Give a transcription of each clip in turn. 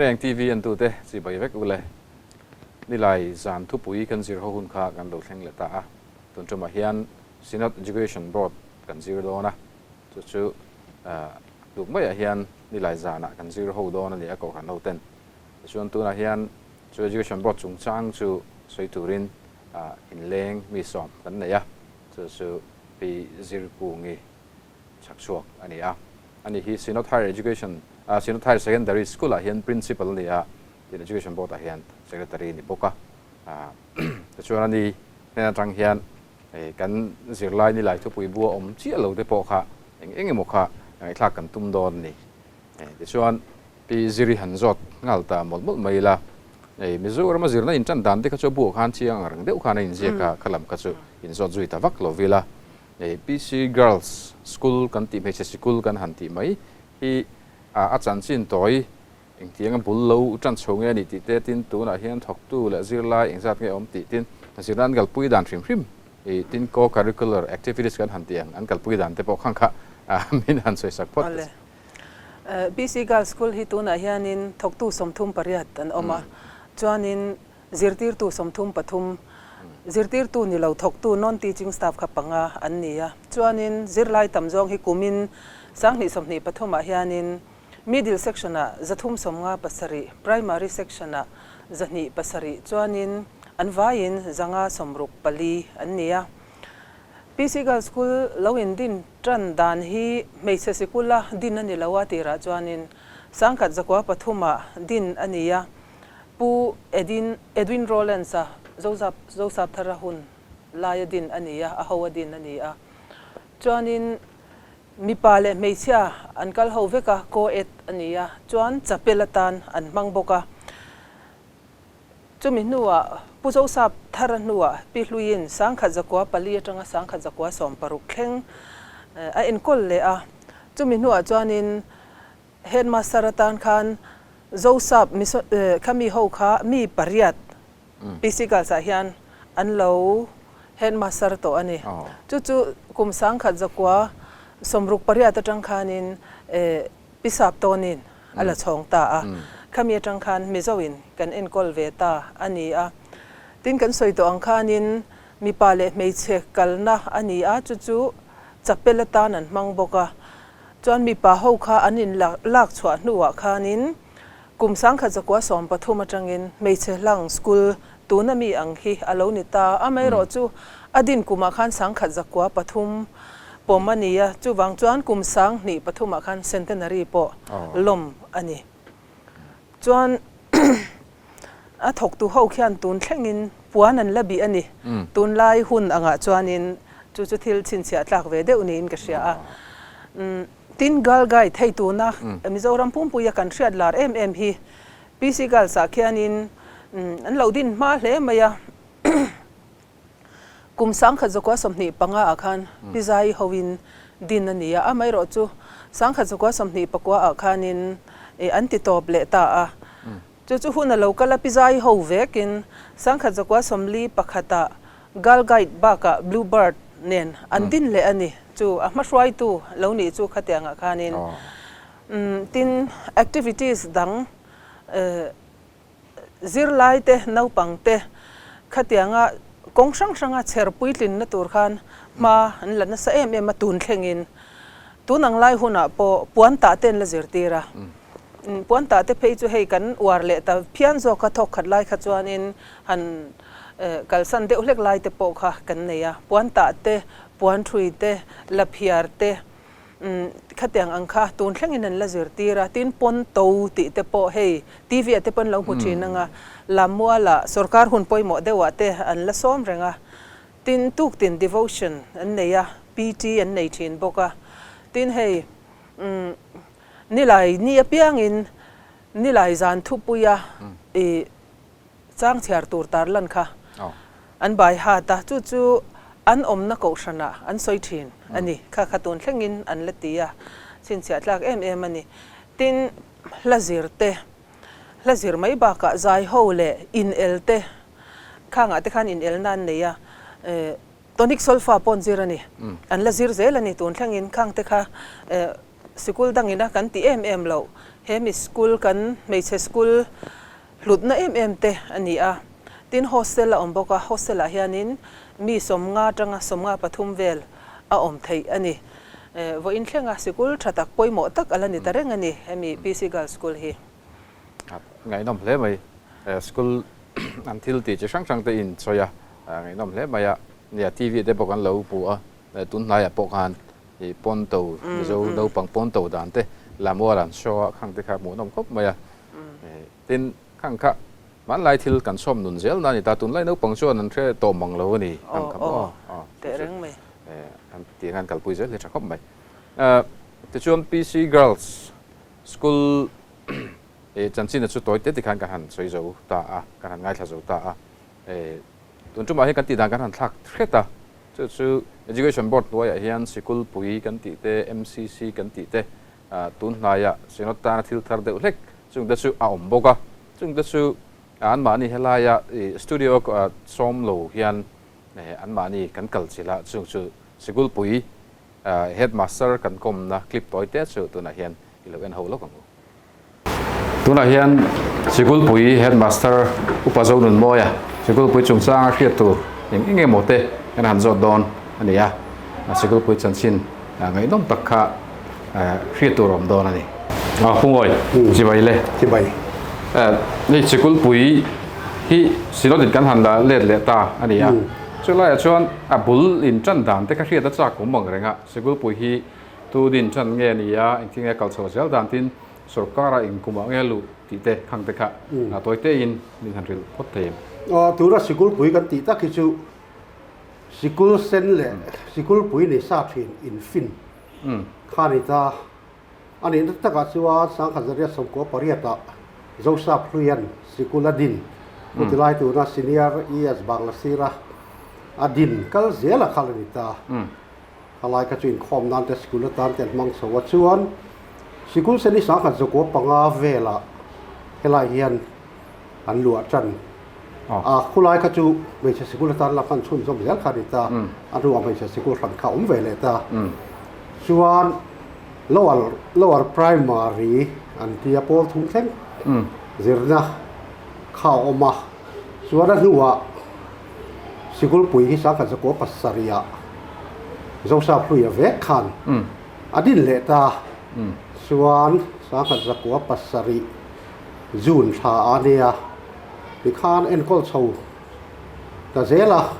Zoram TV entute chibai vek ule. Nilai zan thupui kan zir ho hun kha kan lo thleng leh ta a. Tun tumah hian Synod Education Board kan zir dawn a, chu chu tluk maiah hian nilai zanah kan zir ho dawn a ni a Kohhran hoten. Tichuan tunah hian chu Education Board chungchang chu sawi turin inleng mi sawm kan nei a, chu chu Pi Zirkungi chhak chhuak a ni a. Ani hi Synod Higher Education, Synod Higher Secondary School ah hian Principal a ni a, tin Education Board ah hian Secretary a ni bawk a. Tichuan ani hnen atang hian kan zirlai nilai thupui bua awm chiah lo te pawh kha eng eng emaw kha ngaihthlak kan tum dawn a ni. Tichuan Pi Ziri han zawt nghal ta mawlh mawlh mai ila, Mizorama zirna intan dan te kha chu a buah khan chiang ang reng deuh khan a inziak a, kha lam kha chu inzawt zui ta vak lo vila. PC Girls School kan tih hmeichhe sikul kan han tih mai hi a chanchin tawi engtianga bul lo tan chho nge a nih tih te tin tunah hian thawktu leh zirlai engzat nge awm tih tin zirna an kalpui dan hrim hrim tin co-curricular activities kan han tih ang an kalpui dan te pawh khang kha min han sawi sak phawt ta. PC Girls School hi tunah hianin thawktu 38 an awm a, chuanin Zirtirtu 33, zirtirtu ni lo thawktu non-teaching staff kha panga an ni a. Chuanin zirlai tam zawng hi kumin 2023 ah hianin middle section-ah 357, primary section-ah 207 chuanin an vaiin 564 an ni a. PC Girls School lo indin tan dan hi hmeichhe sikula din a ni lo a tirah chuanin 1903 ah din a ni a. Pu Edin, Edwin Rowlands-a Zozap, Zosapthara hun laia din a ni a, a ho a din a ni a. Chuanin mipa leh hmeichhia an kal ho vek a, co-ed a ni a, chuan chapel atan an hmang bawk a. Chumi hnuah Pu Zosapthara hnuah Pi Hluiin 1904 atanga 1960 thleng a enkawl leh a. Chumi hnuah chuanin Headmaster atan khan Zosap kha mi ho kha mi pariat PC Girls ah hian an lo Headmaster tawh a ni. Chu chu kum 1968 atang khanin Pi Sap tawnin a la chhawng ta a. Khami atang khan Mizo in kan enkawl ve ta a ni a. Tin kan sawi tawh ang khanin mipa leh hmeichhe kalna a ni a, chu chu chapel atan an hmang bawk a. Chuan mipa ho kha an in lak chhuah hnuah khanin kum 1913 atangin hmeichhe hlang school tuna mi ang hi a lo ni ta. Amaherawh chu a din kumah khan 1903 pawm a ni a, chuvang chuan kum 2003 ah khan centenary pawh lawm a ni. Chuan a thawktu ho khian tun thlengin puan an la bih a ni. Tunlai hun angah chuanin chu chu thil chhinchhiah tlak ve deuh niin ka hria a. Tin Girl Guide hei tuna Mizoram pumpuia kan hriat lar em em hi PC Girls ah khianin an lo din hma hle mai a. Kum 1925 ah khan Pi Zai hoin din a ni a, amaherawh chu 1929 ah khanin an ti tawp leh ta a. Chu chu hun a lo kal a, Pi Zai ho vekin 1941 ah Girl Guide bakah Blue Bird nen an din leh a ni. Chu a hmahruaitu lo nih chu khatiangah khanin tin activities dang Zirlai te, naupang te khatianga kawng hrang hranga chher puitlinna tur khan hma an la nasa em em a tun thlengin. Tun ang lai hunah pawh puan tah te an la zirtir a. Puan tah te phei chu hei kan uar leh ta phian zawk a, thawk khat lai kha chuanin han kalsan deuh hlek lai te pawh kha kan nei a. Puan tah te, puan thui te, laphiar te, Umm khatiang ang kha tun thlengin an la zirtir a, tin pawn to tih te pawh hei TV ah te pawh an lo hmu thin ang a, Lammuala sorkar hun pawimawh deuhah te an la sawm reng a, tin tuktin devotion an nei a, PT an nei thin bawk a, tin hei umm nilai ni apiangin nilai zan thupuia ih chang chhiar tur tarlan kha an bai hat a, chu chu an awmna kohhranah an sawi thin a ni. Kha kha tun thlengin an la ti a, chhinchhiah tlak em em a ni. Tin, hla zir te, hla zir mai bakah zai ho leh inel te, khangah te khan inelna an nei a, tonic solfa pawh an zir a ni. An la zir zel a ni tun thlengin khang te kha. Sikul dangina kan ti em em loh, he mi school kan hmeichhe school hlutna em em te a ni a. Tin, hostel a awm bawk a, hostel ah hianin mi 50 atanga 53 vel a awm theih a ni. Vawiin thlenga sikul tha tak pawimawh tak a la ni ta reng a ni, hemi PC Girls School hi. Ngaihnawm hle mai. School an thil tih chi hrang hrang te in sawi a, ngaihnawm hle mai a. Nia, TV te pawh kan lo hmu a, tun hnaiah pawh khan i pawnto, Mizo naupang pawnto dan te Lamual an show a, khang te kha hmuhnawm khawp mai a. Tin, khang kha hmanlai thil kan sawm nun zel na a ni ta, tunlai naupang chuan an hre tawh mang lo a ni. Khang kha maw? Teh reng mai. An tih ang an kalpui zel hi tha khawp mai. Tichuan PC Girls School chanchin chu tawi te tikhan kan han sawi zo ta a, kan han ngaithla zo ta a. Tun tumah hian kan tih dan kan han thlak hret a, chu chu Education Board hnuaiah hian Sikulpui kan tih te, MCC kan tih te, tun hnaiah Synod tana thil thar deuh hlek chungte chu a awm bawk a. Chungte chu anmahni helaia studio sawm lo hian anmahni kan kal chilh a, chung chu Sikulpui Headmaster kan kawmna clip tawi te chu tunah hian i lo en ho lawk ang u. Tunah hian Sikulpui Headmaster Upa Zonunmawia Sikulpui chungchanga hriat tur eng eng emaw te kan han zawt dawn a ni a, Sikulpui chanchin ngaihnawm tak kha hriat tur a awm dawn a ni. Pu Ngawi, chibai le. Chibai. Hei Sikulpui hi Synod in kan han la let leh ta a ni a, chulaiah chuan a bul in tan dan te kha hriat a chak awm ang reng a, Sikulpui hi Tu din chan nge ni a, engtin nge kal chho zel dan tin sorkara inkumah nge luh tih te khang te kha tawi tein min han hrilh phawt thei em? Tuna sikulpui kan tih tak hi chu sikul sen leh sikulpui nei sa thin infin kha ni ta. A nihna takah chuan 1998ah Joseph Hluian sikul a din chutilai tuna Senior ES Banglasira a din kal zel a kha la ni ta. Khalai kha chu inkhawm nan te sikul atan te an hmang chho a, chuan sikul sen hi 1905 velah helai hian an luah tan a, khulai kha chu hmeichhe sikul atan la hman chhunzawm zel kha a ni ta, a hnuah hmeichhe sikul hran kha a awm ve leh ta, chuan lower lower primary an tia pawl thum thleng zirna kha a awm a, chuan a hnuah. Sikulpui hi 1907-ah Zosap Hluia vek khan a din leh ta. Chuan 1907 June thla a nia tikhan enkawl chho ta zel a,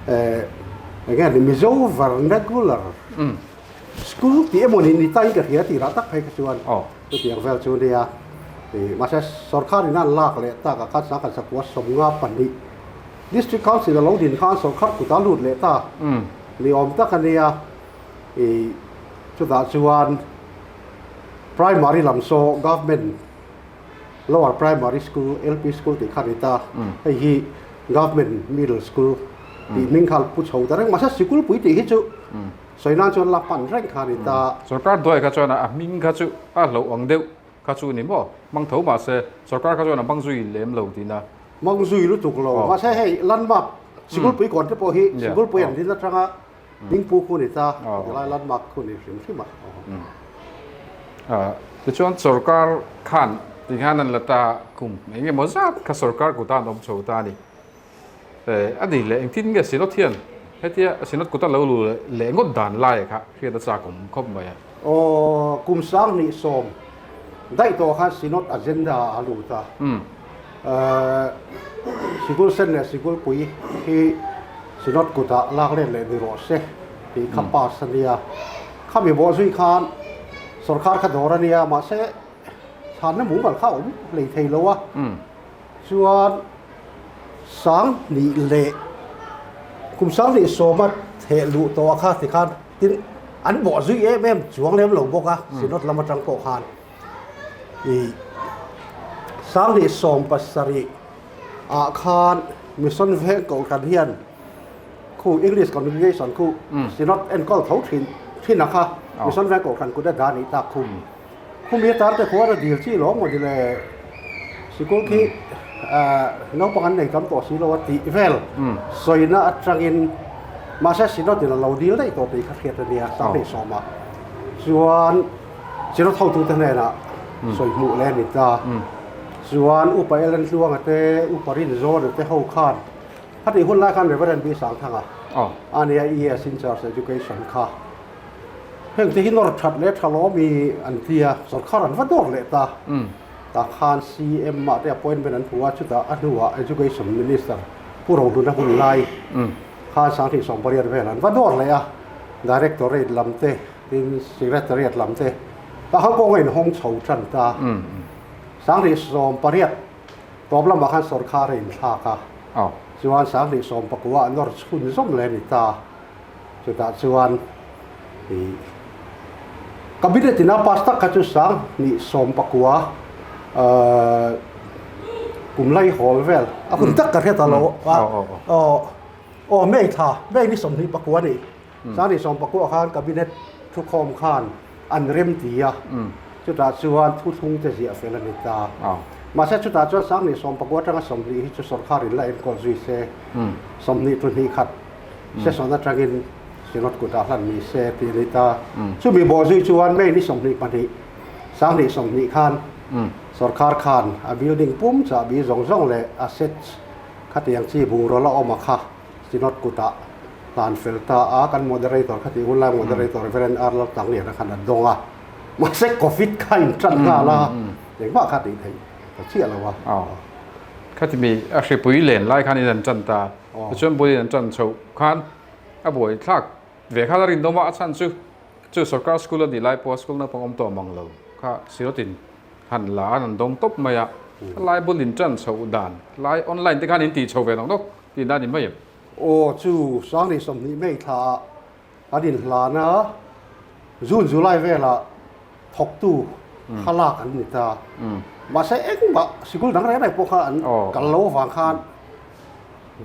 eng nge ni Mizo Vernacular School tih emaw ni ni tain ka hria tih rah tak phei kha chuan chutiang vel chu nia. Mahse sorkar in an lak leh tak ah khan 1952 District Council a lo din khan sorkar kut a lut leh ta ni awm tak a nia. Chutah chuan primary lam saw government lower primary school LP school tih kha a ni ta. Hei hi government middle school tih hming kha pu chho ta reng mahse sikulpui tih hi chu Sawi nan chuan la pan reng kha a ni ta. Sorkar duai kha chuan a hming kha chu a hlauh ang deuh kha chu ni maw? Hmang tho mahse sorkar kha chuan a hmang zui lem lo tihna. Hmang zui lutuk lo. Mahse hei landmark Sikulpui kawn te pawh hi Sikulpui an din atanga hmingpu khu a ni ta. Tilai landmark khu a ni hrim hrim a. Tichuan sorkar khan tikhan an la ta kum eng emaw zat kha sorkar kut a an awm chho ta a ni. A ni leh engtin nge Synod hian hetia Synod kuta lo lu leh ngawt dan lai kha hriat a chak awm khawp mai a. Aw, kum 2010 daih tawh khan Synod agenda a lut a. Sikul sen leh sikul pui hi Synod kutah lak let leh ni rawh se tih kha pass a nia. Khami bawh zui khan sorkar kha dawr a nia, mahse chhanna mumal kha a awm hlei thei lo a. Chuan 2000 leh kum 2010 a theh luh tawh kha tikhan tin an bawh zui em em chuang lem lo bawk a, Synod lam atang pawh khan i 2017 ah khan Mission Veng Kohhran hian khu English Congregation khu Synod enkawl tho thin thin a kha Mission Veng Kohhran kut a dah nih tak khu. Khumi atan te khuan a dil chi lo maw ni le sikul khi naupang an nei tam tawh si lo a tih vel sawina atangin mahse Synod in a lo dil daih tawh tih kha hriat a nia 2010 ah chuan. Synod hotute hnenah sawi hmuh leh a ni ta. Chuan Upa Ellen Tluanga te, Upa Rinzawna te ho khan khatih hun lai khan Reverend B Sangthanga a nia ES in charge education kha heng te hi nawr that leh tha lawm i an ti a, sorkar an va dawr leh ta. Tah khan CM ah te appointment an hmu a, chutah a hnuah Education Minister Pu Rohluna hun lai khan 2018 vel an va dawr leh a, Directorate lam te tin Secretariat lam te tah khan kawng a inhawng chho tan ta. 2018 tawp lamah khan sorkar a inthlak a, chuan 2019 ah nawr chhunzawm leh a ni ta. Chutah chuan ih Cabinet ina pass tak kha chu 2019 ahh kum lai hawl vel a hun tak ka hre ta lo a aw aw May thla May ni 29 a ni. 2019 khan Cabinet thukhawm khan an rem ti a chutah chuan thuthlung te ziah fel a ni ta. Mahse chutah chuan 2019 atanga 20 hi chu sorkar in la enkawl zui se 22 Session atangin Synod kutah hlan ni se tih a ni ta. Chumi bawh zui chuan May ni 22, 2020 khan sorkar khan a building pum chahbi zawng zawng leh assets khatiang chi bungraw la awm a kha Synod kutah hlan fel ta a, kan moderator khatih hun lai moderator Reverend R Laltangliana khan a dawng a. Mahse Covid kha in tan nghal a, engmah kha tih theih ta chiah lo a. Khati mi a hripui len lai khan in an tan ta. Tichuan Bulin an ṭan chhoh khan a buai thlak ve khan a rinawm a, a chhan chu chu sorkar school a nih lai pawha school naupang awm tawh mang lo kha Sirotin han la an han dawng tawp mai a, lai Bulin ṭan chhoh dan lai online te khan in tih chho ve nawk nawk tih dan a ni mai em? Aw chu 2020 May thla ah An inhlan a, June, July velah thawktu kha lak an ni ta. Mahse engmah sikul dang reng reng pawh kha an kal lo avang khan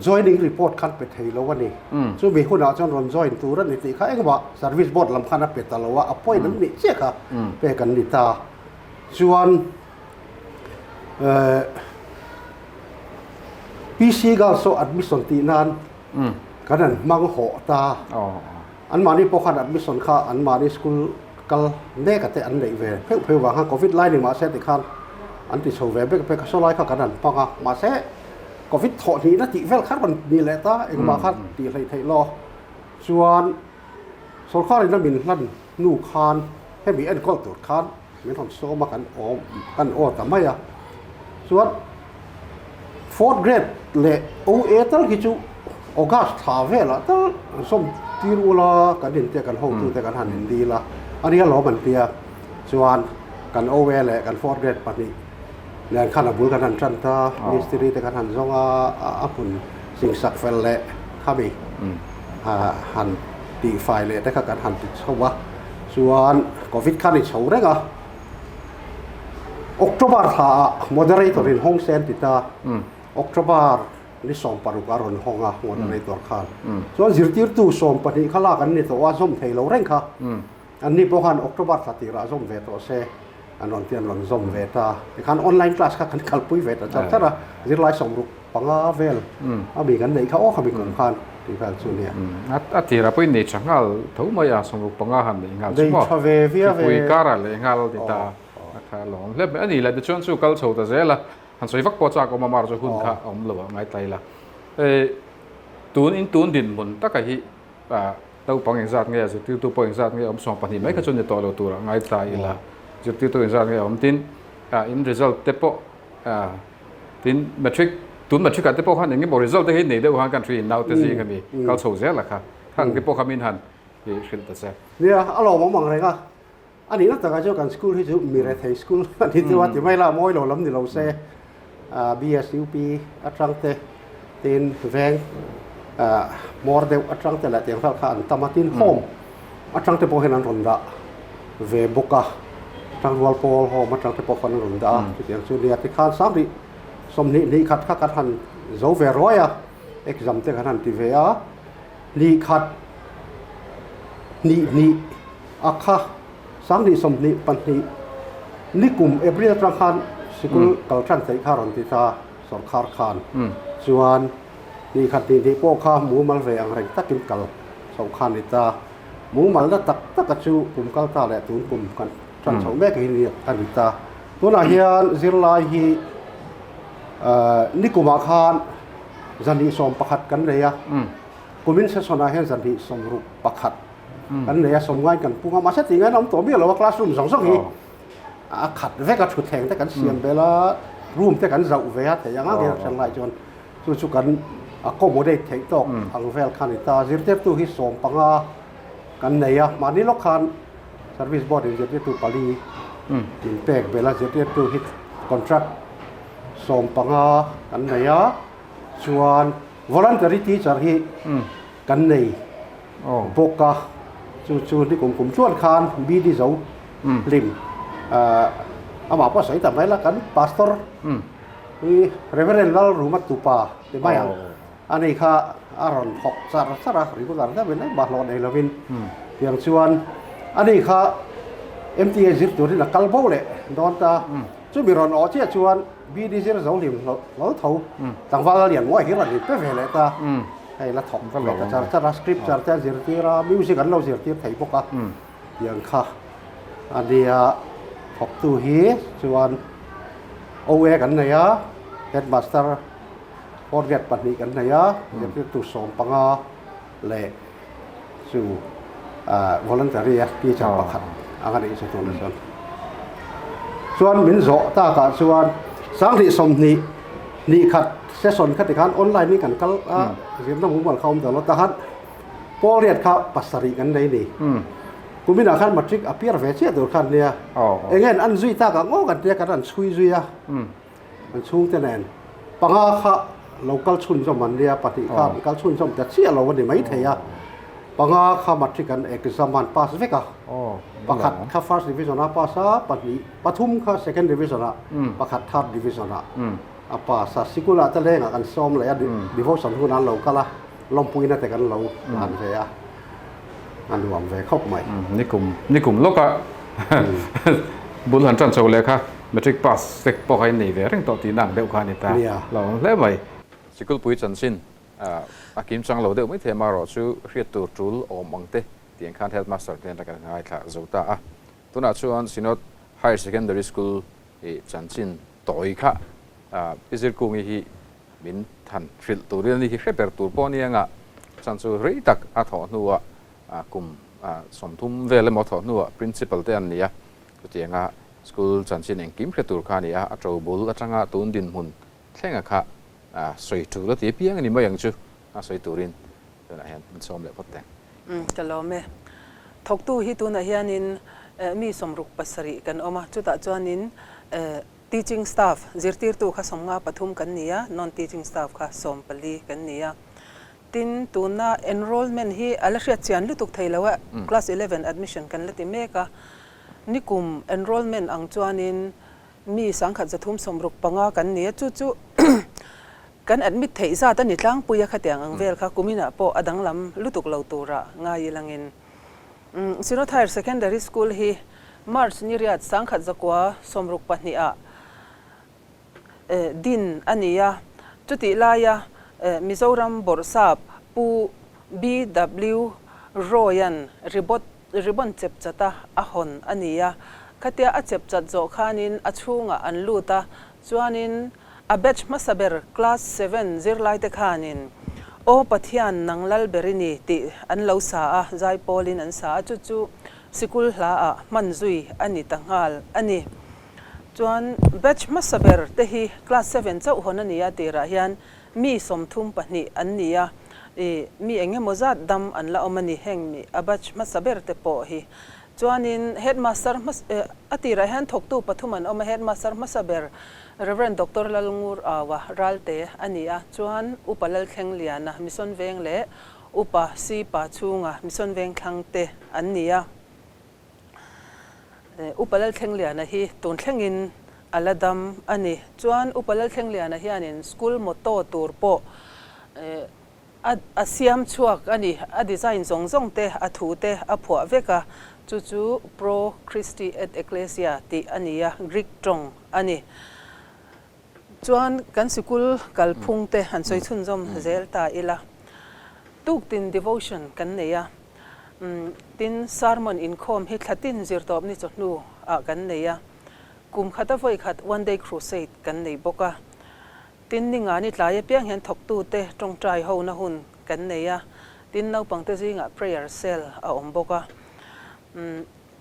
joining report khan pe thei lo a ni. Chumi hunah chuan rawn join tur a ni tih kha engmah service board lam khan a pe ta lo a, appoint an nih chiah kha pek an ni ta. Chuan PC Girls saw admission tih nan Kan han hmang hawh ta. Anmahni pawh khan admission kha anmahni school kal mek a te an neih ve pheuh pheuh vang khan covid lai ni mahse ti khan an ti chho ve bek bek a, saw lai kha kan han hmang a, mahse covid thawh hnihna tih vel kha rawn ni leh ta engmah kha tih hleih theih lo chuan sorkar in a min hlan hnu khan hemi enkawl tur khan min rawn sawm a kan awm kan aw ta mai a chuan fourth grade leh OA tal hi chu August thla velah tal an sawm tir ula kan in te kan hotu te kan han in dil a a nia lawm an tia chuan kan OA leh kan fourth grade 2 nen khan a bul kan han tan ta mistiri te kan han zawng a a hmun singsak fel leh khami han tihfai leh te kha kan han ti chho a. Chuan Covid khan i chho reng a, October thla ah moderator in hawng se an ti ta, October ni 16 a rawn hawng a moderator khan. Chuan zirtirtu 12 kha lak an ni tawh a, zawm thei lo reng kha. An ni pawh khan October thla tirah zawm ve tawh se an rawn ti an rawn zawm ve ta. Tikhan online class kha kan kalpui ve ta char char a, zirlai 65 vel a mi kan neih kha aw khami kum khan tih vel chu nia. A tirah pawhin nei tha nghal tho mai a, 65 han neih nghal chu maw? Nei tha ve viau ve. Mipui karah leh nghal ti ta a kha a lawm hlep mai. A nih leh tichuan chu kal chho ta zel a, han sawi vak pawh chak awm a, mar chu hun kha a awm lo a ngai tlai la. Tun in tun dinhmun taka hi naupang engzat nge a zirtirtu pawh engzat nge a awm 12 mai kha chu ni tawh lo tur a ngai tlai ila, zirtirtu engzat nge a awm tin in result te pawh Tin, matric, tun matric ah te pawh khan eng emaw result te hi nei deuh khan kan hria in naute zing a mi kal chho zel a kha. Khang te pawh kha min han i hrilh ta che. Nia, a lawmawm ang reng a. A nihna takah chuan kan school hi chu mi rethei school a ni deuh a ti mai la, mawi lo lam ni lo se. BSUP atang te, tin veng hmawr deuh atang te leh tiang vel kha an tam a, tin home atang te pawh hian an rawn dah ve bawk a, tangrual pawl home atang te pawh khan an rawn dah a, chutiang chu nia tikhan 20 21 kha kan han zo ve ruai a, exam te kan han ti ve a, hnih khat hnih hnih a kha 2022 nikum April atang khan sikul kal tan theih kha rawn ti ta sorkar khan chuan hnih khat hnih hnih pawh kha mumal ve ang reng takin kal chhoh kha a ni ta. Mumal na tak taka chu kum kal ta leh tun kum kan Ṭan chhoh mek hi a ni ta. Tunah hian zirlai hi nikumah khan zanhnih 11 kan nei a, kumin session-ah hian zanhnih 61 kan nei a, sawmngain kan pung a, mahse tih ngain a awm tawh miah lo a, classroom zawng zawng hi a khat vek a, thutthleng te kan siam bel a, room te kan zauh ve a, theih ang ang hian a ṭhen lai chuan chu chu kan accommodate theih tawk ang vel kha a ni ta. Zirtirtu hi 15 kan nei a, mahni lawk khan Service Board in zirtirtu pali min pek belh a, zirtirtu hi contract 15 kan nei a, chuan voluntary teacher hi kan nei bawk a, chu chu ni kum kum chuan khan BD zo hlim amah pawh sawi ta mai la kan pastor hi Reverend Lalruma tupa ti mai ang. A ni kha a rawn thawk char char a, regular deuhin engmah hlawh nei lovin tiang chuan a ni kha MTA zir turin a kal bo leh dawn ta. Chumi rawn awh chiah chuan BD zir zo hlim hlawl tho tlangval a lian muai hi rawn inpe ve leh ta. Hei la thawk ve ta char char a, scripture te a zirtir a, music an lo zirtir thei bawk a tiang kha a nia thawktu hi chuan OA kan nei a, headmaster. Fourth grade pahnih kan nei a, zirtirtu 15 leh chu voluntary a teacher pakhat ang a nih chu tunah chuan. Chuan min zawh takah chuan 2020 hnih khat session kha tikhan online in kan kal a, zirna mumal kha awm ta lo tahan pawl riat kha pasarih kan nei ni. Kuminah khan matric a piar ve chiah tur khan nia. Eng nge an zui takah ngaw kan tia kan han chhui zui a. An chhungte nen panga kha lo kal chhunzawm an nia, pahnih kha an kal chhunzawm ta chiah lo a ni maithei a. Panga kha matric an exam an pass vek a, pakhat kha first division a pass a, pahnih pathum kha second division ah, pakhat third division ah a pass a. Sikul ah te lengah kan sawm leh a, devotion hun an lo kal a, lawmpuina te kan lo hlan ve a. A nuam ve khawp mai. Nikum nikum lawka bul han tan chho leh kha matric pass te pawh kha in nei ve reng tawh tihna ang deuh kha a ni ta. Lo awm hle mai. Sikulpui chanchin a kim chang lo deuh mai thei amaherawh chu hriat tur tul awm ang te tih ang khan Headmaster te hian kan ngaithla zo ta a. Tunah chuan Synod Higher Secondary School chanchin tawi kha Pi Zirkungi hi Min than hrilh turin a ni hi hre ber tur pawh a ni anga, chhan chu rei tak a thawh hnuah kum 30 vel emaw a thawh hnuah principal te an ni a, chutianga school chanchin engkim hre tur kha a ni a, a to bul atanga tun dinhmun thlenga kha sawi tul a ti apiang a ni mai ang chu a sawi turin tunah hian min sawm leh phawt teng. Umm ka lawm e. Thawktu hi tunah hianin mi 67 kan awm a, chutah chuanin Teaching staff, zirtirtu kha 53 kan ni a, non-teaching staff kha 14 kan ni a. Tin, tuna enrollment hi a la hriat chian lutuk thei lo a, class 11 admission kan la ti mek a. Nikum enrollment ang chuanin mi 1365 kan ni a, chu chu kan admit theih zat a ni tlangpui a khatiang ang vel kha kuminah pawh a danglam lutuk lo tura ngai ilangin. Synod Higher Secondary School hi March ni riat 1962 ah din a ni a, chutih laia Mizoram Bawrhsap Pu BW Roy-a'n ribbon chep chat a a hawn a ni a, khatia a chep chat zawh khanin a chhungah an lut a, chuanin A batch hmasa ber class seven zirlaite khanin Aw Pathian nang lal ber i ni tih an lo sa a, zaipawlin an sa a, chu chu sikul hlaah hman zui a ni ta nghal a ni. Chuan batch hmasa ber te hi class seven chauh hawn a ni a tirah hian mi 32 an ni a, ih mi eng emaw zat dam an la awm a ni heng mi a batch hmasa ber te pawh hi. Chuanin headmaster hmasa a tirah hian thawktu pathum an awm a, headmaster hmasa ber Rev. Doctor Lalngur Aua Ralte a ni a, chuan Upa Lalthlengliana Mission Veng leh Upa Sipa chhunga Mission Veng thlang te an ni a. Upa Lalthlengliana hi tun thlengin a la dam a ni. Chuan Upa Lalthlengliana hianin school motto tur pawh a a siam chhuak a ni. A design zawng zawng te, a thu te a phuah vek a, chu chu Pro Christi et Ecclesia tih a ni a, Greek tawng a ni. Chuan kan sikul kalphung te han sawi chhunzawm zel ta ila, tuktin devotion kan nei a, tin sermon inkhawm hi thlatin zirtawpni chawhnu ah kan nei a, kum khata vawi khat One Day Crusade kan nei bawk a. Tin, ningani tlai apiang hian thawktute tawngtai hona hun kan nei a, tin naupangte zingah prayer cell a awm bawk a.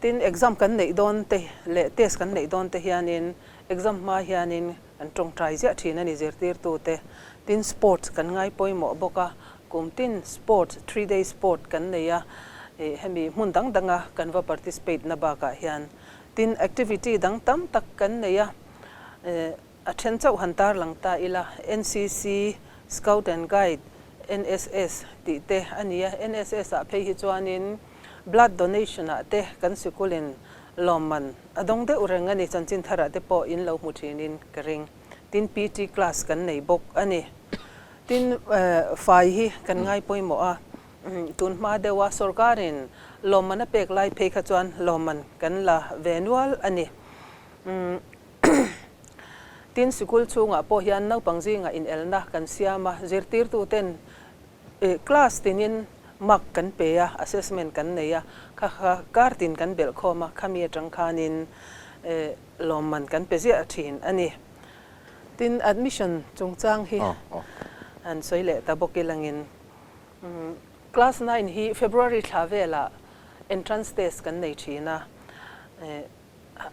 Tin, exam kan neih dawn te leh test kan neih dawn te hianin exam hma hianin kan tawngtai ziah thin a ni zirtirtute. Tin, sports kan ngai pawimawh bawk a, kum tin sports, three day sport kan nei a, hemi hmun dang danga kan va participate na bakah hian. Tin, activity dang tam tak kan nei a, A then chauh han tarlang ta ila, NCC, Scout and Guide, NSS tih te a ni a. NSS ah phei hi chuanin blood donation ah te kan sikulin lawmman a dawng deuh reng a ni. Chanchin tharah te pawh in lo hmu thinin ka ring. Tin, PT class kan nei bawk a ni. Tin, fai hi kan ngai pawimawh a, tun hma deuha sorkarin lawmman a pek lai phei kha chuan lawmman kan la ve nual a ni. Tin, sikul chhungah pawh hian naupang zingah inelna kan siam a, zirtirtuten class tinin mark kan pe a, assessment kan nei a, kha kha kar tin kan belh khawm a, khami atang khanin lawmman kan pe ziah thin a ni. Tin, admission chungchang hi han sawi leh ta bawk ilangin class nine hi February thla velah entrance test kan nei thin a,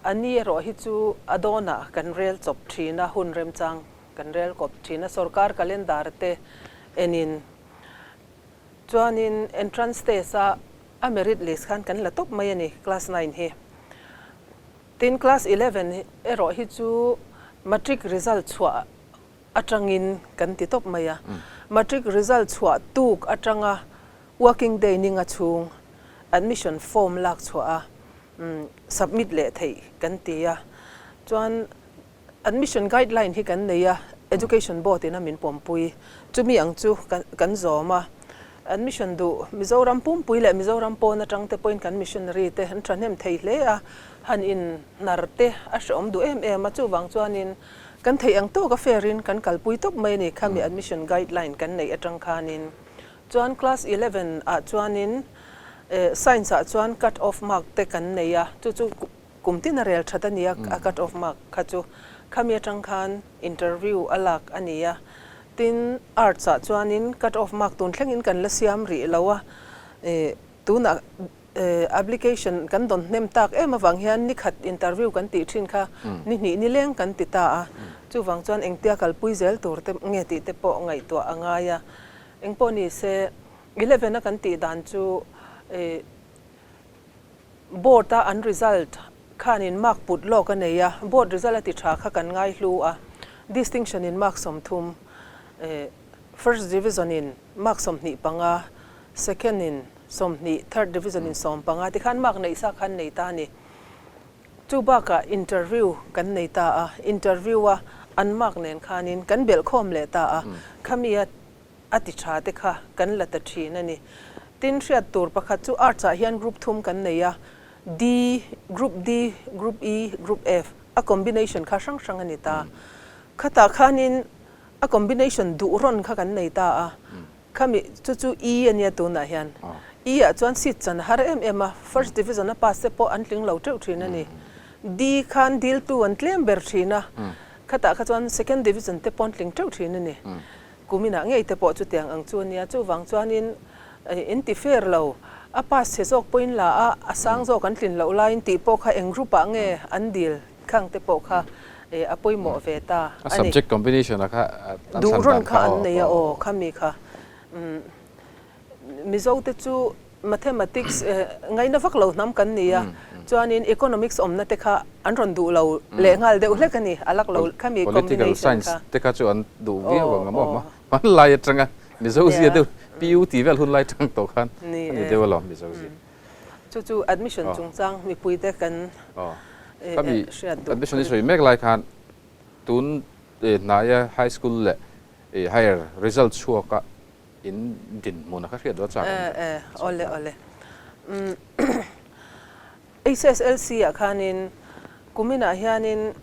A ni erawh hi chu a dawnah kan rel chawp thin a, hun remchang kan rel kawp thin a, sorkar calendar te enin chuanin entrance test a a merit list khan kan la tawp mai a ni class nine hi. Tin class 11 erawh hi chu matric result chhuah atangin kan ti tawp mai a, matric result chhuah tuk atanga working day ninga chhung admission form lak chhuah a submit leh theih kan ti a, chuan admission guideline hi kan nei a, education board in a min pawmpui, chumi ang chu kan zawm a, admission duh Mizoram pumpui leh Mizoram pawn atang te pawhin kan missionary te an thahnem thei hle a, han in hnar te a hrehawm duh em em a, chuvang chuanin kan theih ang tawk a fair in kan kalpui tawp mai a ni khami admission guideline kan neih atang khanin. Chuan class 11 ah chuanin science ah chuan cut off mark te kan nei a, chu chu kum tin a rel that a ni a, a cut off mark kha chu khami atang khan interview a lak a ni a. Tin arts ah chuanin cut off mark tun thlengin kan la siam rih lo a, tunah application kan dawn hnem tak em avang hian ni khat interview kan tih thin kha ni hnih ni leng kan ti ta a, chuvang chuan engtia kalpui zel tur te nge tih te pawh ngaihtuah a ngai a. Engpawh ni se, 11 a kan tih dan chu board a an result khanin mark put lawk a nei a, board result a ti tha kha kan ngai hlu a, distinction in mark 30, first division in mark 25, second in 20, third division in 15 tikhan mark neih sa khan nei ta a ni. Chu bakah interview kan nei ta a, interview a an mark nen khanin kan belh khawm leh ta a, khami a a ti tha te kha kan la ta thin a ni. Tin hriat tur pakhat chu arts ah hian group thum kan nei a, D, group D, group E, group F, a combination kha hrang hrang a ni ta. Khatah khanin a combination duh rawn kha kan nei ta a, Khami chu chu E a nia tunah hian. E ah chuan seat chan a har em em a, first division a pass te pawh an tling lo teuh thin a ni. D khan diltu an tlem ber thin a, khatah kha chuan second division te pawh an tling teuh thin a ni. Kuminah ngei te pawh chutiang ang chu a nia, chuvang chuanin in ti fair lo, a pass chhe zawk pawhin la a, a sang zawk an tlin loh laiin tih pawh kha eng group ah nge an dil khang te pawh kha a pawimawh ve ta a ni. Subject combination a kha an thlan dan kha Duh rawn kha an nei a aw khami kha. Mizo te chu mathematics ngaihna vak lo hnam kan ni a, chuanin economics awmna te kha an rawn duh lo leh nghal deuh hlek a ni, a lak lo khami combination kha. Political science te kha chu an duh viau ang a maw? Hmanlai atanga Mizo zia deuh PU tih vel hunlai atang tawh khan a ni deuh alawm Mizo zia. Chu chu admission chungchang mipuite kan hriat duh. Admission i sawi mek lai khan tun hnaia high school leh higher result chhuaka in dinhmun a kha hriat duh a chak awm ve. Awle awle. HSLC ah khanin kuminah hianin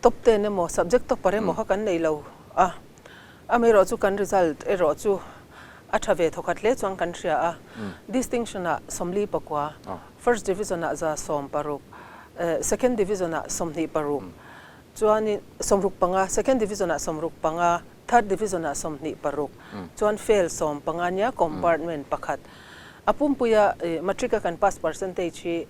Top ten emaw subject topper emaw kha kan nei lo a, amaherawh chu kan result erawh chu a tha ve thawkhat hle chuan kan hria a, distinction ah 44, First Division-ah 160, Second Division-ah 26, chuanin 65, Second Division-ah 65, Third Division-ah 26, chuan fail 15 nia compartment pakhat. A pumpuia Matric-a kan pass percentage hi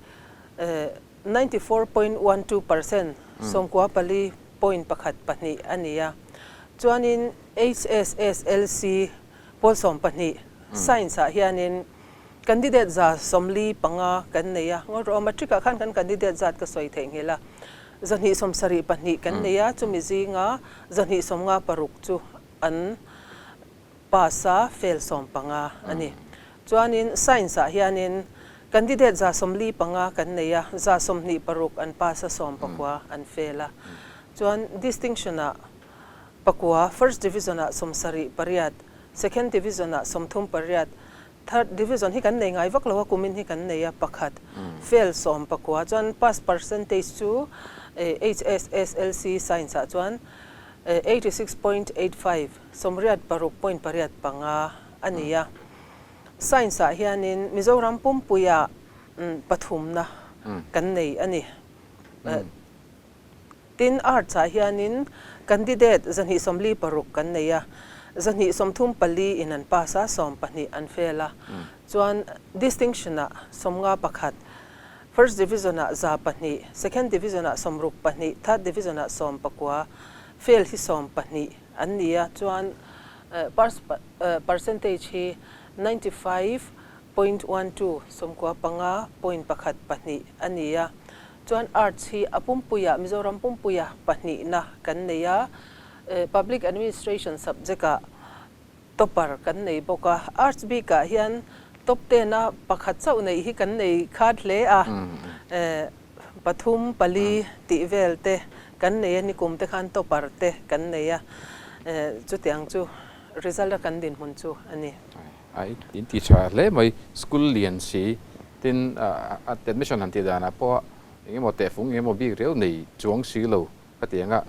94.12%, 94.12, a ni a. Chuanin HSSLC pawl 12 Science-ah hianin Candidate 45 kan nei a, ngawi rawh, matric ah khan kan candidate zat ka sawi theih nghilh a, 272 kan nei a, chumi zinga 256 chu an pass a, fail 15 a ni. Chuanin science ah hianin candidate 45 kan nei a, 26 an pass a, 19 an fail a. Chuan distinction ah pakua, first division ah 78, second division ah 38, Third division hi kan nei ngai vak lo a, kumin hi kan nei a, pakhat fail 19 chuan pass percentage chu HSSLC science ah chuan 86.85, 86.85, a ni a. Science ah hianin Mizoram pumpuia pathumna kan nei a ni. Tin, Arts ah hianin candidate 246 kan nei a, 234 in an pass a, 12 an fail a. Chuan Distinction ah 51, First Division ah 200, Second Division ah 62, Third Division ah 19, fail hi 12 an ni a. Chuan pass percentage hi 95.12, 95.12, a ni a. Chuan Arts hi a pumpuiah, Mizoram pumpuia pahnihna kan nei a, Public Administration subject-ah topper kan nei bawk a. Arts bikah hian top ten-a pakhat chauh neih hi kan nei khat hle a, pathum, pali tih vel te kan nei a, nikum te khan topper te kan nei a, chutiang chu result-a kan dinhmun chu a ni. A in ti tha hle mai, school lian si tin admission han tih danah pawh eng emaw tehfung eng emaw bik riau nei chuang si lo khatianga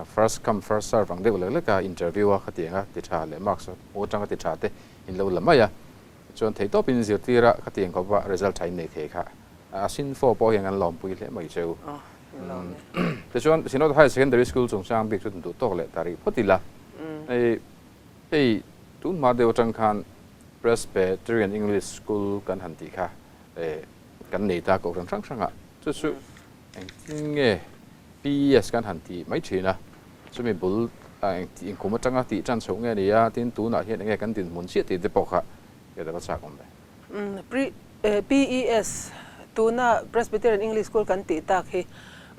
first come first serve ang deuh lek lek a interview a khatianga ti tha leh marks hmuh atanga ti tha te in lo la mai a, chuan theihtawp in zirtir a khatiang khawp a result tha in nei thei kha a sin fo pawh hian kan lawmpui hle mai cheu. Tichuan Synod Higher Secondary School chungchang bik chu duh tawk leh ta rih phawt ila hei Hei tun hma deuh atang khan Presbyterian English School kan han tih kha kan nei ta kohhran hrang hrangah chu chu engtin nge PES kan han tih mai thin a, chumi bul engti kum atanga tih tan chhoh nge ni a, tin tunah hian enge kan dinhmun chiah tih te pawh kha hriat a va chak awm ve. PES, tuna Presbyterian English School kan tih tak hi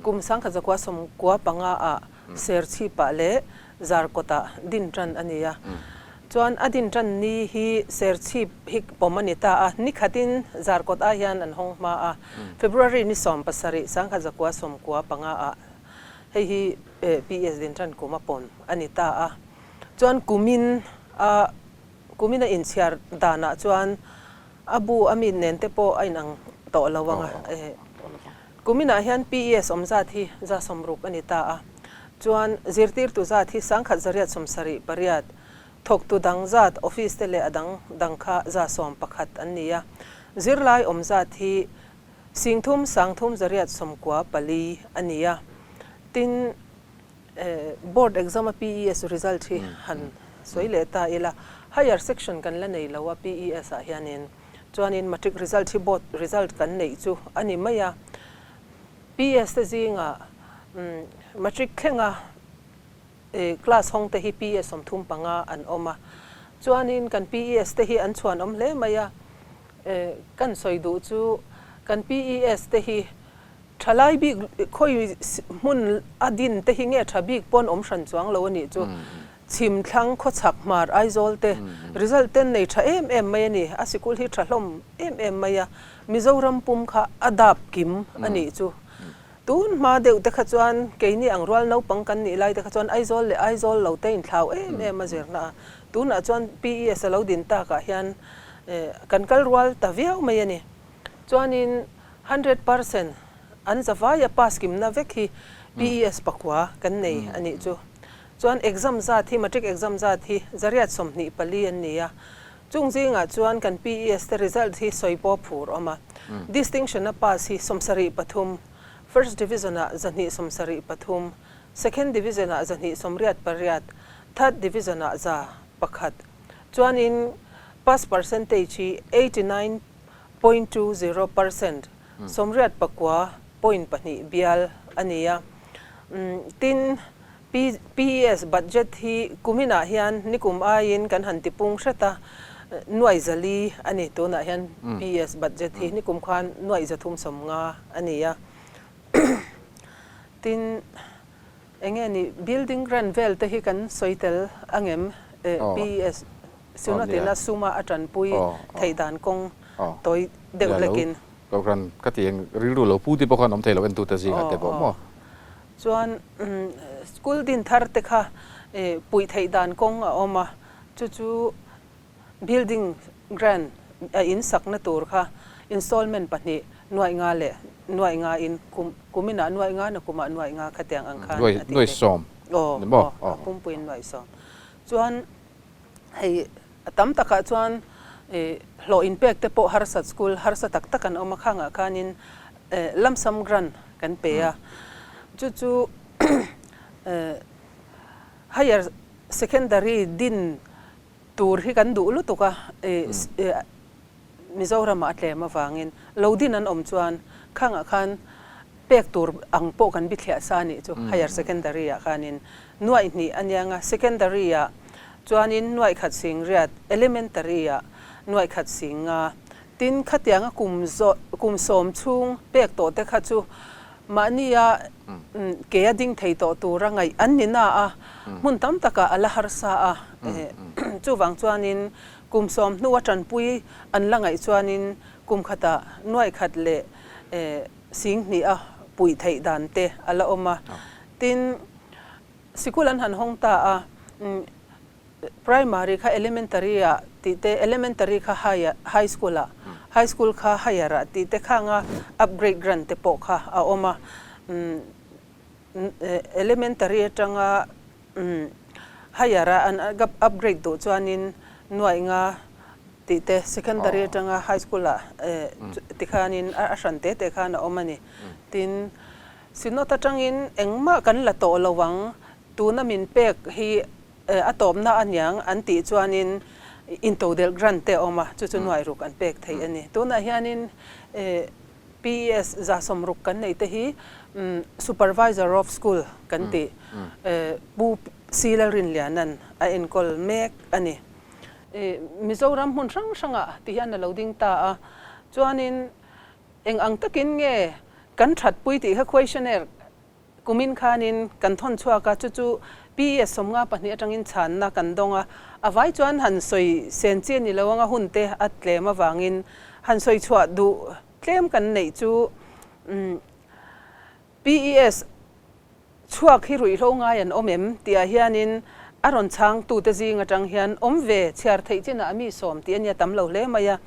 kum 1995 ah Serchhipah leh Zarkawtah din tan a ni a. Chuan a din tan ni hi Serchhip hi pawm a ni ta a, ni khatin Zarkawt ah hian an hawng hma a. February ni 17, 1995 ah hei hi PS din tan kum a pawm a ni ta a. Chuan kumin a kumin a inchhiar danah chuan a bu a mi nen te pawh a inang tawh lo ang a. Kuminah hian PES awm zat hi 60 a ni ta a, chuan zirtirtu zat hi 1878, thawktu dang zat office te leh a dang dang kha 11 an ni a, zirlai awm zat hi 33 394 a ni a, tin board exam a PES result hi han sawi leh ta ila, higher section kan la nei lo a PES ah hianin. Chuanin matric result hi board result kan neih chu a ni mai a, PS te zingah matric thlenga class hawng te hi PS 35 an awm a, chuanin kan PES te hi an chhuan awm hle mai a, kan sawi duh chu kan PES te hi Thalai bik khawi hmun a din te hi nge tha bik pawn awm hran chuang lo a nih chu. Chhim thlang khawchhak hmar Aizawl te result ten nei tha em em mai a ni. A sikul hi tha hlawm em em mai a. Mizoram pum kha a dap kim a nih chu. Tun hma deuh te kha chuan keini ang rual naupang kan nih lai te kha chuan Aizawl leh Aizawl lo te inthlau em em a zirna a. Tunah chuan PES a lo din takah hian kan kal rual ta viau mai a ni. Chuanin 100% an zavai a pass kimna vek hi PES pakua kan nei a nih chu. Chuan exam zat hi, matric exam zat hi 124 an ni a. Chung zingah chuan kan PES te result hi sawi pawh phur awm a. Distinction a pass hi 73, First Division ah 273, Second Division ah 288, Third Division ah 101. Chuanin pass percentage hi 89.20 percent, 89.2 bial a ni a. Tin, PES budget hi kuminah hian nikum aiin kan han tipung hret a, nuai 400 a ni. Tunah hian PES budget hi nikum khan nuai 350 a ni a. Tin, eng nge ni building grant vel te hi kan sawi tel angem? PES Sunatina suma a tanpui theih dan kawng tawi deuh hlekin. Kohhran ka ti eng rilru lo pu te pawh khan awm thei lo entute zingah te pawh maw? Chuan school din thar te kha puih theih dan kawng a awm a, chu chu building grant a in sakna tur kha installment pahnih nuaih nga leh nuaih nga in kum kuminah nuaih nga na kumah nuaih nga khatiang ang khan a ti Nuaih sawm ni maw? Aw, a pumpuiin nuaih sawm. Chuan hei a tam takah chuan hlawh inpek te pawh harsat school harsa tak tak an awm a, khangah khanin lump sum grant kan pe a, chu chu higher secondary din tur hi kan duh lutuk a, Mizoramah a tlem avangin lo din an awm chuan khangah khan pek tur ang pawh kan bithliah sa anih chu higher secondary ah khanin nuaih hnih a nia nga secondary ah chuanin nuaih khat sing riat elementary ah nuaih khat sing nga tin khatianga kum zawh kum sawm chhung pek tawh te kha chu mahnia ke a ding thei tawh tura ngaih an ni na a hmun tam takah a la harsa a chuvang chuanin Kum sawm hnua tanpui an la ngaih chuanin kum khatah nuaih khat leh sing hnih a puih theih dan te a la awm a. Tin, sikul an han hawng ta a, primary kha elementary ah tih te, elementary kha high school ah, high school kha higher ah tih te khanga upgrade grant te pawh kha a awm a. Elementary atanga Higher a an upgrade duh chuanin nuaih nga tih te secondary atanga high school ah tikhanin a hran te te khan a awm a ni. Tin, Synod atangin engmah kan la tawh lo ang, tuna min pek hi a tawpna a niang an tih chuanin intodelh grant te a awm a, chu chu nuaih ruk an pek theih a ni. Tunah hianin PES 60 kan neih te hi Supervisor of School kan tih Pu C Lalrinliana'n a enkawl mek a ni. Mizoram hmun hrang hrangah ti hian a lo ding ta a, chuanin eng ang takin nge kan thatpui tih kha questionnaire Kumin khanin kan thawn chhuak a, chu chu PES 52 atangin chhanna kan dawng a, a vai chuan han sawi sen chi a ni lo anga hun te a tlem avangin han sawi chhuah duh tlem kan neih chu PES chhuak hi ruihhlo ngai an awm em tih ah hianin a rawn chhang tute zing atang hian awm ve chhiar theih chinah a mi sawm tih a nia tam lo hle mai a,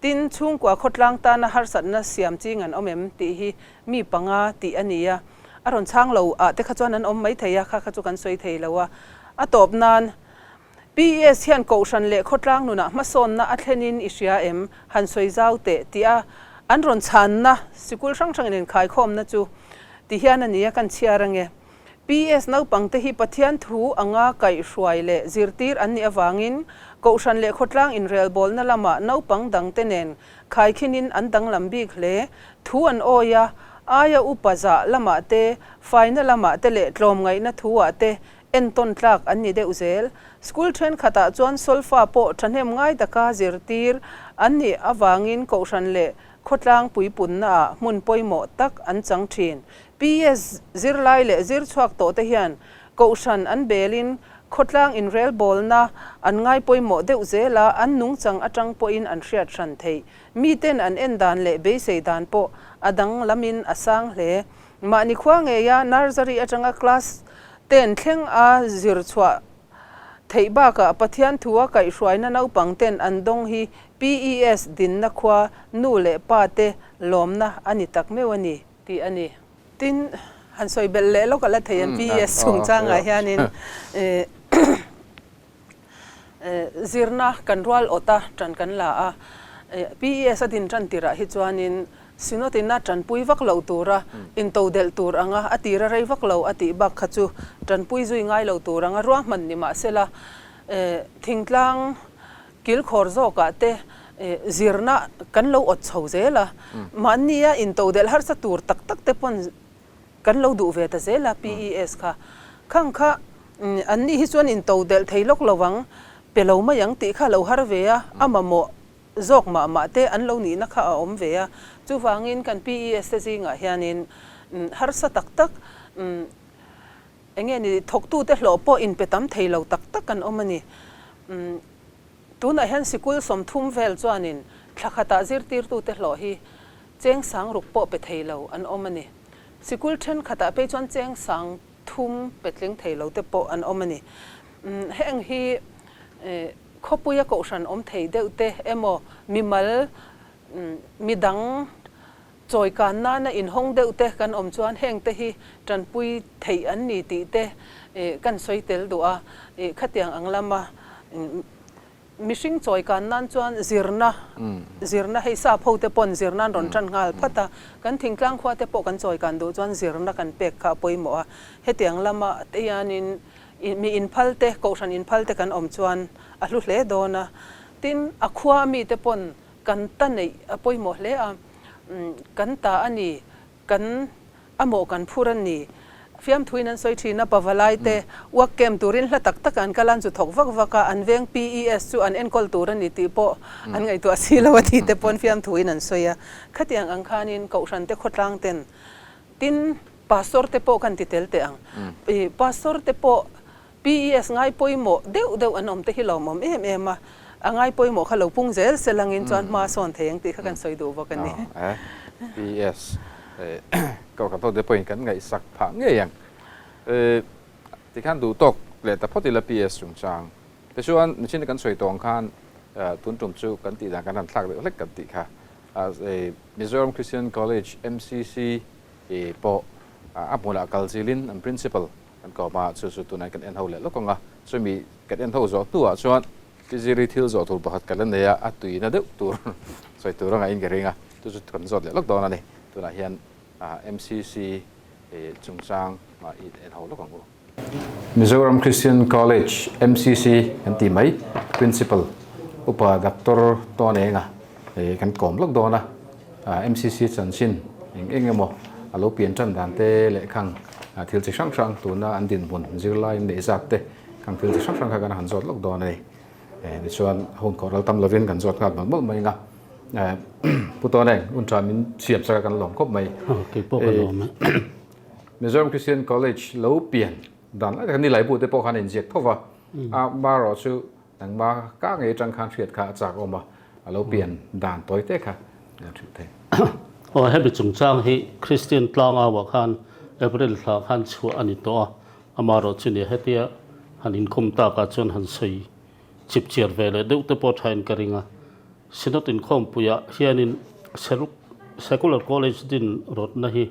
tin chhungkua khawtlang tana harsatna siam ching an awm em tih hi Mi panga tih a ni a, a rawn chhang lo ah te kha chuan an awm mai thei a, kha kha chu kan sawi thei lo a. A tawp nan, PES hian Kohhran leh khawtlang nunah hmasawnna a thlenin i hria em? Han sawi zau teh tih a an rawn chhanna sikul hrang hrangin inkhaikhawmna chu ti hian a ni a, kan chhiar ange. PES naupangte hi Pathian thu anga kaihhruai leh zirtir an nih avangin Kohhran leh khawtlang inrelbawlna lamah naupang dangte nen Khaikhinin an danglam bik hle. Thu an awi a, aia upa zah lamah te, faina lamah te leh tlawmngaihna thu-ah te entawn tlak an ni deuh zel. School thenkhatah chuan solfa pawh thahnem ngai taka zirtir an nih avangin kohhran leh khawtlang puipunnaah hmun pawimawh tak an chang thin. PS zirlai leh zirchhuak tawhte hian Kohhran an belin khawtlang inrelbawlna an ngai pawimawh deuh zel a, an nungchang atang pawhin an hriat hran theih. Miten an en dan leh beisei dan pawh a dang lamin a sang hle. Mahni khua ngeia nursery atanga class ten thleng a zir chhuah theih bakah Pathian thua kaihhruaina naupang ten an dawng hi PES dinna khua nu leh pa te lawmna a ni tak meuh a ni tih a ni. Tin, han sawi belh leh lawk a la thei ang PES chungchangah hianin. Zirna kan rual awt a, ṭan kan la a. PES a din ṭan tirah hi chuanin Synod ina ṭanpui vak lo tura intodelh tur anga a tira rei vak lo a tih bak kha chu ṭanpui zui ngai lo tur anga ruahman ni mahsela thingtlang kilkhawr zawkah te zirna kan lo awt chho zel a. Mahnia intodelh harsa tur tak tak te pawn Kan lo duh ve ta zel a PES kha. Khang kha an nih hi chuan intodelh thei lawk lo ang, pe lo mai ang tih kha a lo har ve a, a mamawh zawk mah mah te an lo nihna kha a awm ve a. Chuvangin kan PES te zingah hianin harsa tak tak eng nge ni thawktute hlawh pawh inpe tam thei lo tak tak an awm a ni. Tunah hian sikul 30 vel chuanin thla khatah zirtirtute hlawh hi Cheng sang ruk pawh pe thei lo an awm a ni. Sikul thenkhatah phei chuan cheng sang thum pe tling thei lo te pawh an awm a ni. Heng hi khawpuia kohhran awm thei deuh te emaw mimal midang chawikan nana inhawng deuh te kan awm chuan heng te hi tanpui theih an ni tih te kan sawi tel duh a. Khatiang ang lama Mihring chawikan nan chuan zirna, zirna hei sap ho te pawn zirna an rawn tan nghal phat a, kan thingtlang khua te pawh kan chawikan duh chuan zirna kan pek kha a pawimawh a, hetiang lama te hianin mi inphal te, kohhran inphal te kan awm chuan a hlu hle dawn a, tin a khua mi te pawn kan ta neih a pawimawh hle a, kan ta a ni, Kan a mawh kan phur a ni. Fiamthuin an sawi thin a, pavalai te work camp turin hla tak tak an kal a, an chu thawk vak vak a, an veng PES chu an enkawl tur a ni tih pawh an ngaihtuah si lo a tih te pawn fiamthuin an sawi a. Khatiang ang khanin Kohhran te khawtlang ten tin Pastor te pawh kan ti tel teh ang. Pastor te pawh PES ngai pawimawh deuh deuh an awm te hi lawmawm em em a, a ngai pawimawh kha lo pung zel se langin chuan hma sawn thei ang tih kha kan sawi duh bawk a ni. PES kohhran ho te pawhin kan ngaihsak phah ngei ang. Tikhan duh tawk leh ta phawt ila PES chungchang. Tichuan nichin kan sawi tawh ang khan tun tum chu kan tih dan kan han thlak deuh hlek kan tih kha. Mizoram Christian College, MCC, pawh a hmunah kal zilin an principal Kan kawm a, chu chu tunah kan en ho leh lawk ang a, chumi kan en ho zawh hnuah chuan Tiziri thil zawh tur pakhat ka la nei a, a tuina deuh tur sawi tur anga in ka ring a, chu chu kan zawt leh lawk dawn a ni. Tunah hian MCC chungchang i en ho lawk ang u. Mizoram Christian College, MCC, kan tih mai, Principal Upa Doctor Tawnenga kan kawm lawk dawn a. MCC chanchin eng eng emaw a lo pian tan dan te leh khang thil chi hrang hrang tuna an dinhmun zirlai an neih zat te khang thil chi hrang hrang kha kan han zawt lawk dawn a ni. Tichuan hun khawh ral tam lovin kan zawt nghal mawlh mawlh mai anga Pu Tawneng hun tha min siam sak a kan lawm khawp mai. Kei pawh ka lawm e. Mizoram Christian College lo pian dan lai tak ni laibu te pawh khan a inziak tho va, amaherawh chu Nangma ka ngei atang khan hriat kha a chak awm a, a lo pian dan tawi te kha an hrilh thei. Aw hemi chungchang hi Kristian tlangauah khan April thla khan chhuah a ni tawh a, amaherawh chu nia hetia han inkhawm takah chuan han sawi chip chiar ve leh deuh te pawh thain ka ring a. Synod inkhawmpuiah hianin Secular College din rawtna hi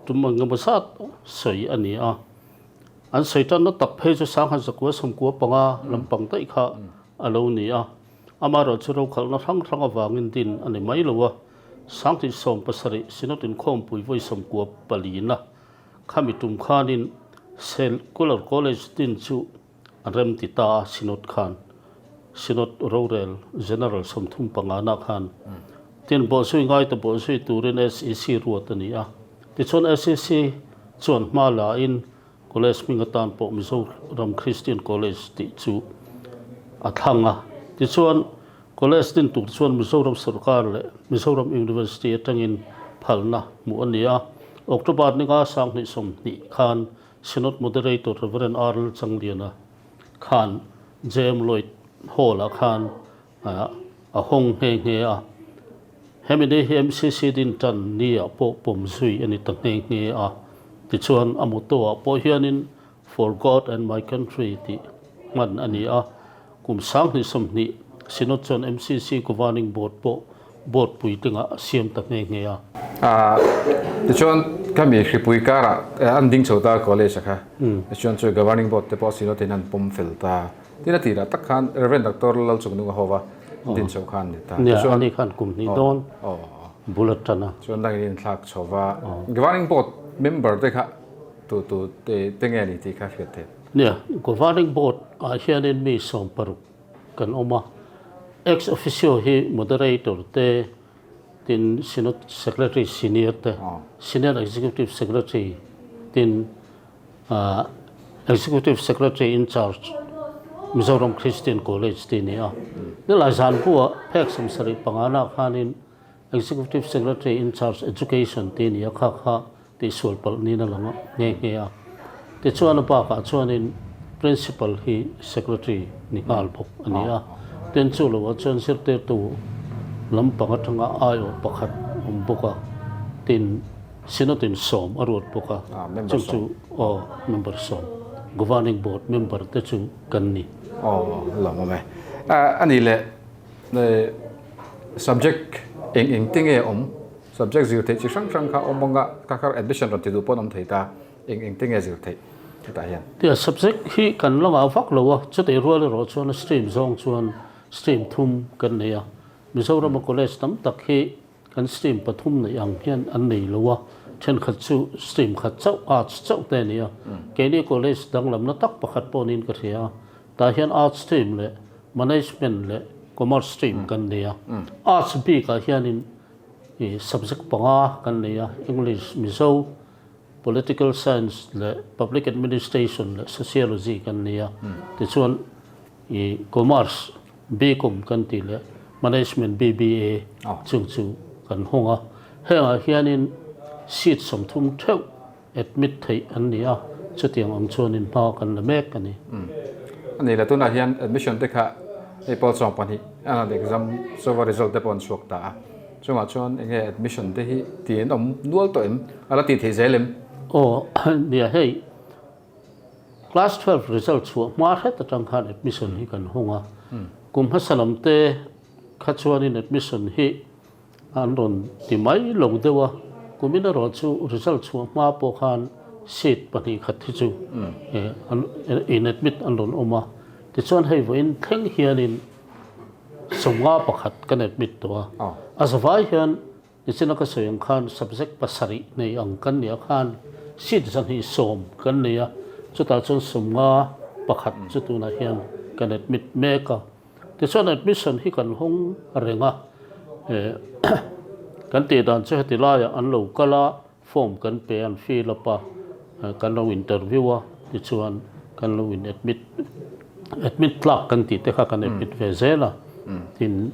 tum engemaw zat sawi a ni a. An sawi tanna tak phei chu 1995 lampang daih kha a lo ni a, amaherawhchu rokhalhna hrang hrang avangin din a ni mai lo a, 2017 Synod inkhawmpui vawi 94 na khami tum khanin Secular College din chu a rem ti ta a, Synod khan Synod rorel General 35 na khan tin bawhzui ngai ta bawhzui turin SEC ruat a ni a. Tichuan SEC chuan hma la in College hming atan pawh Mizoram Christian College tih chu a thlang a. Tichuan College din tur chuan Mizoram Sorkar leh Mizoram University atangin phalna hmuh a ni a. October ninga 2020 khan Synod Moderator Rev. R. Lalchangliana khan JM Lloyd Hall-ah khan a hawng nghe nghe a. Hemi ni hi MCC din tan ni ah pawh pawm zui a ni ta nghe nghe a. Tichuan a motto ah pawh hianin For God and my country tih hman a ni a. Kum 2020 Synod chuan MCC Governing Board pawh board puitlingah a siam ta nghe nghe a. Tichuan khami hripui karah an ding chho ta college a kha. Tichuan chu Governing Board te pawh Synod in an pawm fel ta. Tin a tirah tak khan Rev. Doctor Lalchungnunga hova din chho khan ni ta. Nia, ani khan kum hnih dawn bul a tan a. Chuan dangin inthlak chho va. Governing Board member te kha tu tu te nge ni tih kha hriat theih. Nia, Governing Board ah hianin mi 60 kan awm a. Ex officio hi Moderator te, tin Synod Secretary Senior te, Senior Executive Secretary tin Executive Secretary in Charge Mizoram Christian College tih a ni a. Nilai zan buah phek 75 na khanin Executive Secretary in Charge Education tih a ni a, kha kha tihsual palh niin a lang nghe nghe a. Tichuan a bakah chuanin Principal hi Secretary ni nghal bawk a ni a. Tin chu loah chuan zirtirtu lampang atanga aiawh pakhat awm bawk a, tin Synod in sawm a ruat bawk a, chung chu aw member sawm, Governing Board member te chu kan ni. Aw lawm awm e. A nih leh subject eng eng te nge awm? Subject zir theih chi hrang hrang kha awm anga ka kha admission rawn ti duh pawn awm thei ta, eng eng te nge zir theih hetah hian? Tia subject hi kan la ngah vak lo a, chutih rual erawh chuan a stream zawng chuan stream thum kan nei a, Mizorama college tam tak hi Kan stream pathum neih ang hian an nei lo a, thenkhat chu stream khat chauh, arts chauh te a ni a. Keini college danglamna tak pakhat pawh niin ka hria a, tah hian arts stream leh management leh commerce stream kan nei a. Arts bikah hianin ih subject panga kan nei a, English, Mizo, Political Science leh Public Administration leh Sociology kan nei a. Tichuan ih commerce BCom kan tih leh Management BBA chung chu kan hawng a. Hengah hianin seat 30 theuh admit theih an ni a, chutiang ang chuanin hma kan la mek a ni. A ni le, tunah hian admission te kha hei pawl 12 an han exam chauva result te pawh an chhuak ta a, chungah chuan eng nge admission te hi tih an awm nual tawh em? A la tih theih zel em? Aw, nia hei Class 12 result chhuah hma hret atang khan admission hi kan hawng a, kum hmasa lam te kha chuanin admission hi an rawn ti mai lo deuh a, kumin erawh chu result chhuah hma pawh khan seat pahnih khat hi chu in admit an rawn awm a, tichuan hei vawiin thleng hianin 51 kan admit tawh a, a zavai hian Nichina ka sawi ang khan subject pasarih nei ang kan nih ah khan seat 210 kan nei a, chutah chuan 51 chu tunah hian kan admit mek a. Tichuan admission hi kan hawng reng a, kan tih dan chu heti laiah an lo kal a, form kan pe an fill up a, kan lo interview a, tichuan kan lo in admit admit tlak kan tih te kha kan admit ve zel a, tin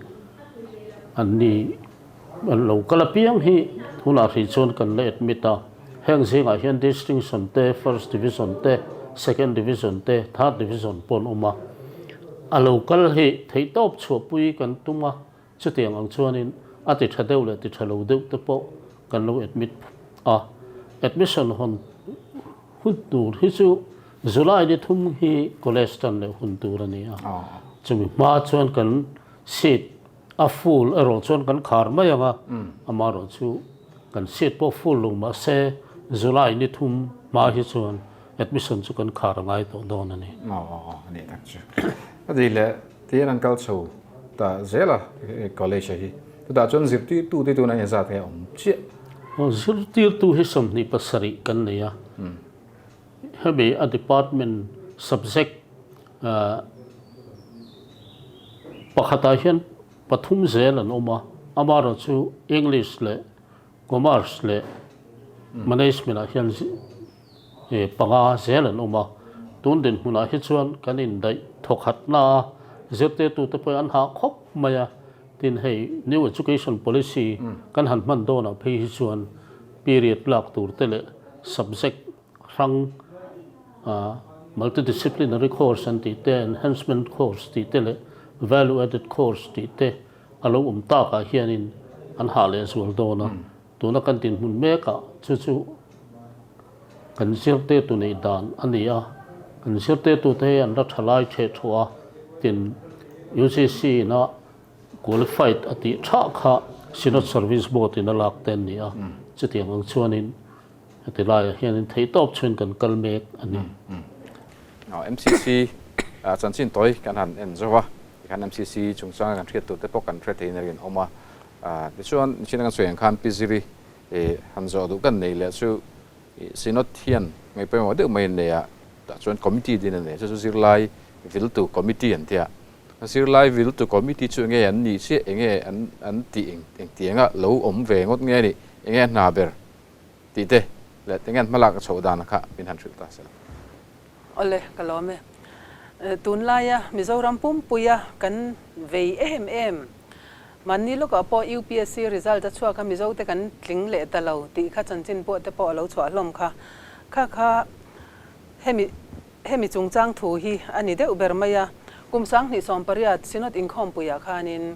an ni. An lo kal apiang hi hunah hrih chuan kan la admit a, heng zingah hian distinction te, first division te, second division te, third division pawh an awm a. A lo kal hi theihtawp chhuahpui kan tum a, chutiang ang chuanin a ti tha deuh leh ti tha lo deuh te pawh kan lo admit a. Admission hawn hun tur hi chu July ni thum hi college tan leh hun tur a ni a, chumi hma chuan kan seat A full erawh chuan kan khar mai ang a, amaherawh chu kan seat pawh full lo mah se July ni thum hma hi chuan admission chu kan khar a ngai tawh dawn a ni. Aw aw aw a nih tak chu. A ti leh tihian an kal chho ta zel a college a hi. Chutah chuan zirtirtu te tuna engzat nge awm chiah? Aw zirtirtu hi 27 kan nei a, hemi a department subject Pakhatah hian pathum zel an awm a, amaherawh chu English leh Commerce leh Management ah hian panga zel an awm a. Tun dinhmunah hi chuan kan indaih thawkhatna a, zirtirtute pawhin an hah khawp mai a, tin hei New Education Policy kan han hman dawnah phei hi chuan period lak tur te leh subject hrang multidisciplinary course an tih te, enhancement course tih te leh value added course tih te a lo awm takah hianin an hah leh zual dawn a. Tuna kan dinhmun mekah chu chu kan zirtirtu neih dan a ni a, kan zirtirtute hi an la tha lai theh thuah a, tin UGC ina qualified a tih thah kha Synod Service Board in a lak te an ni a, chutiang ang chuanin Heti laiah hianin theihtawp chhuin kan kal mek a ni. MCC. Chanchin tawi kan han en zo a, tikhan MCC chungchanga kan hriat tur te pawh kan hre theiin a rinawm a. Tichuan, nichina kan sawi ang khan Pi Ziri han zawh duh kan nei leh chu Synod hian ngaih pawimawh deuh mai an nei a, tah chuan committee din a nei a, chu chu zirlai viltu committee an ti a. Zirlai viltu committee chu enge an nih chiah, enge an an tih engtianga lo awm ve ngawt nge nih, enge a hna ber tih te leh enge an hmalak a chhoh dan kha min han hrilh ta sela. Awle, ka lawm e. Tunlaia Mizoram pumpuia kan vei em em, mahni lawkah pawh UPSC result a chhuak a Mizote kan tling leh ta lo tih kha chanchin pawh te pawh a lo chhuah hlawm kha. Kha kha hemi hemi chungchang thu hi a ni deuh ber mai a. Kum 2018 Synod inkhawmpuiah khanin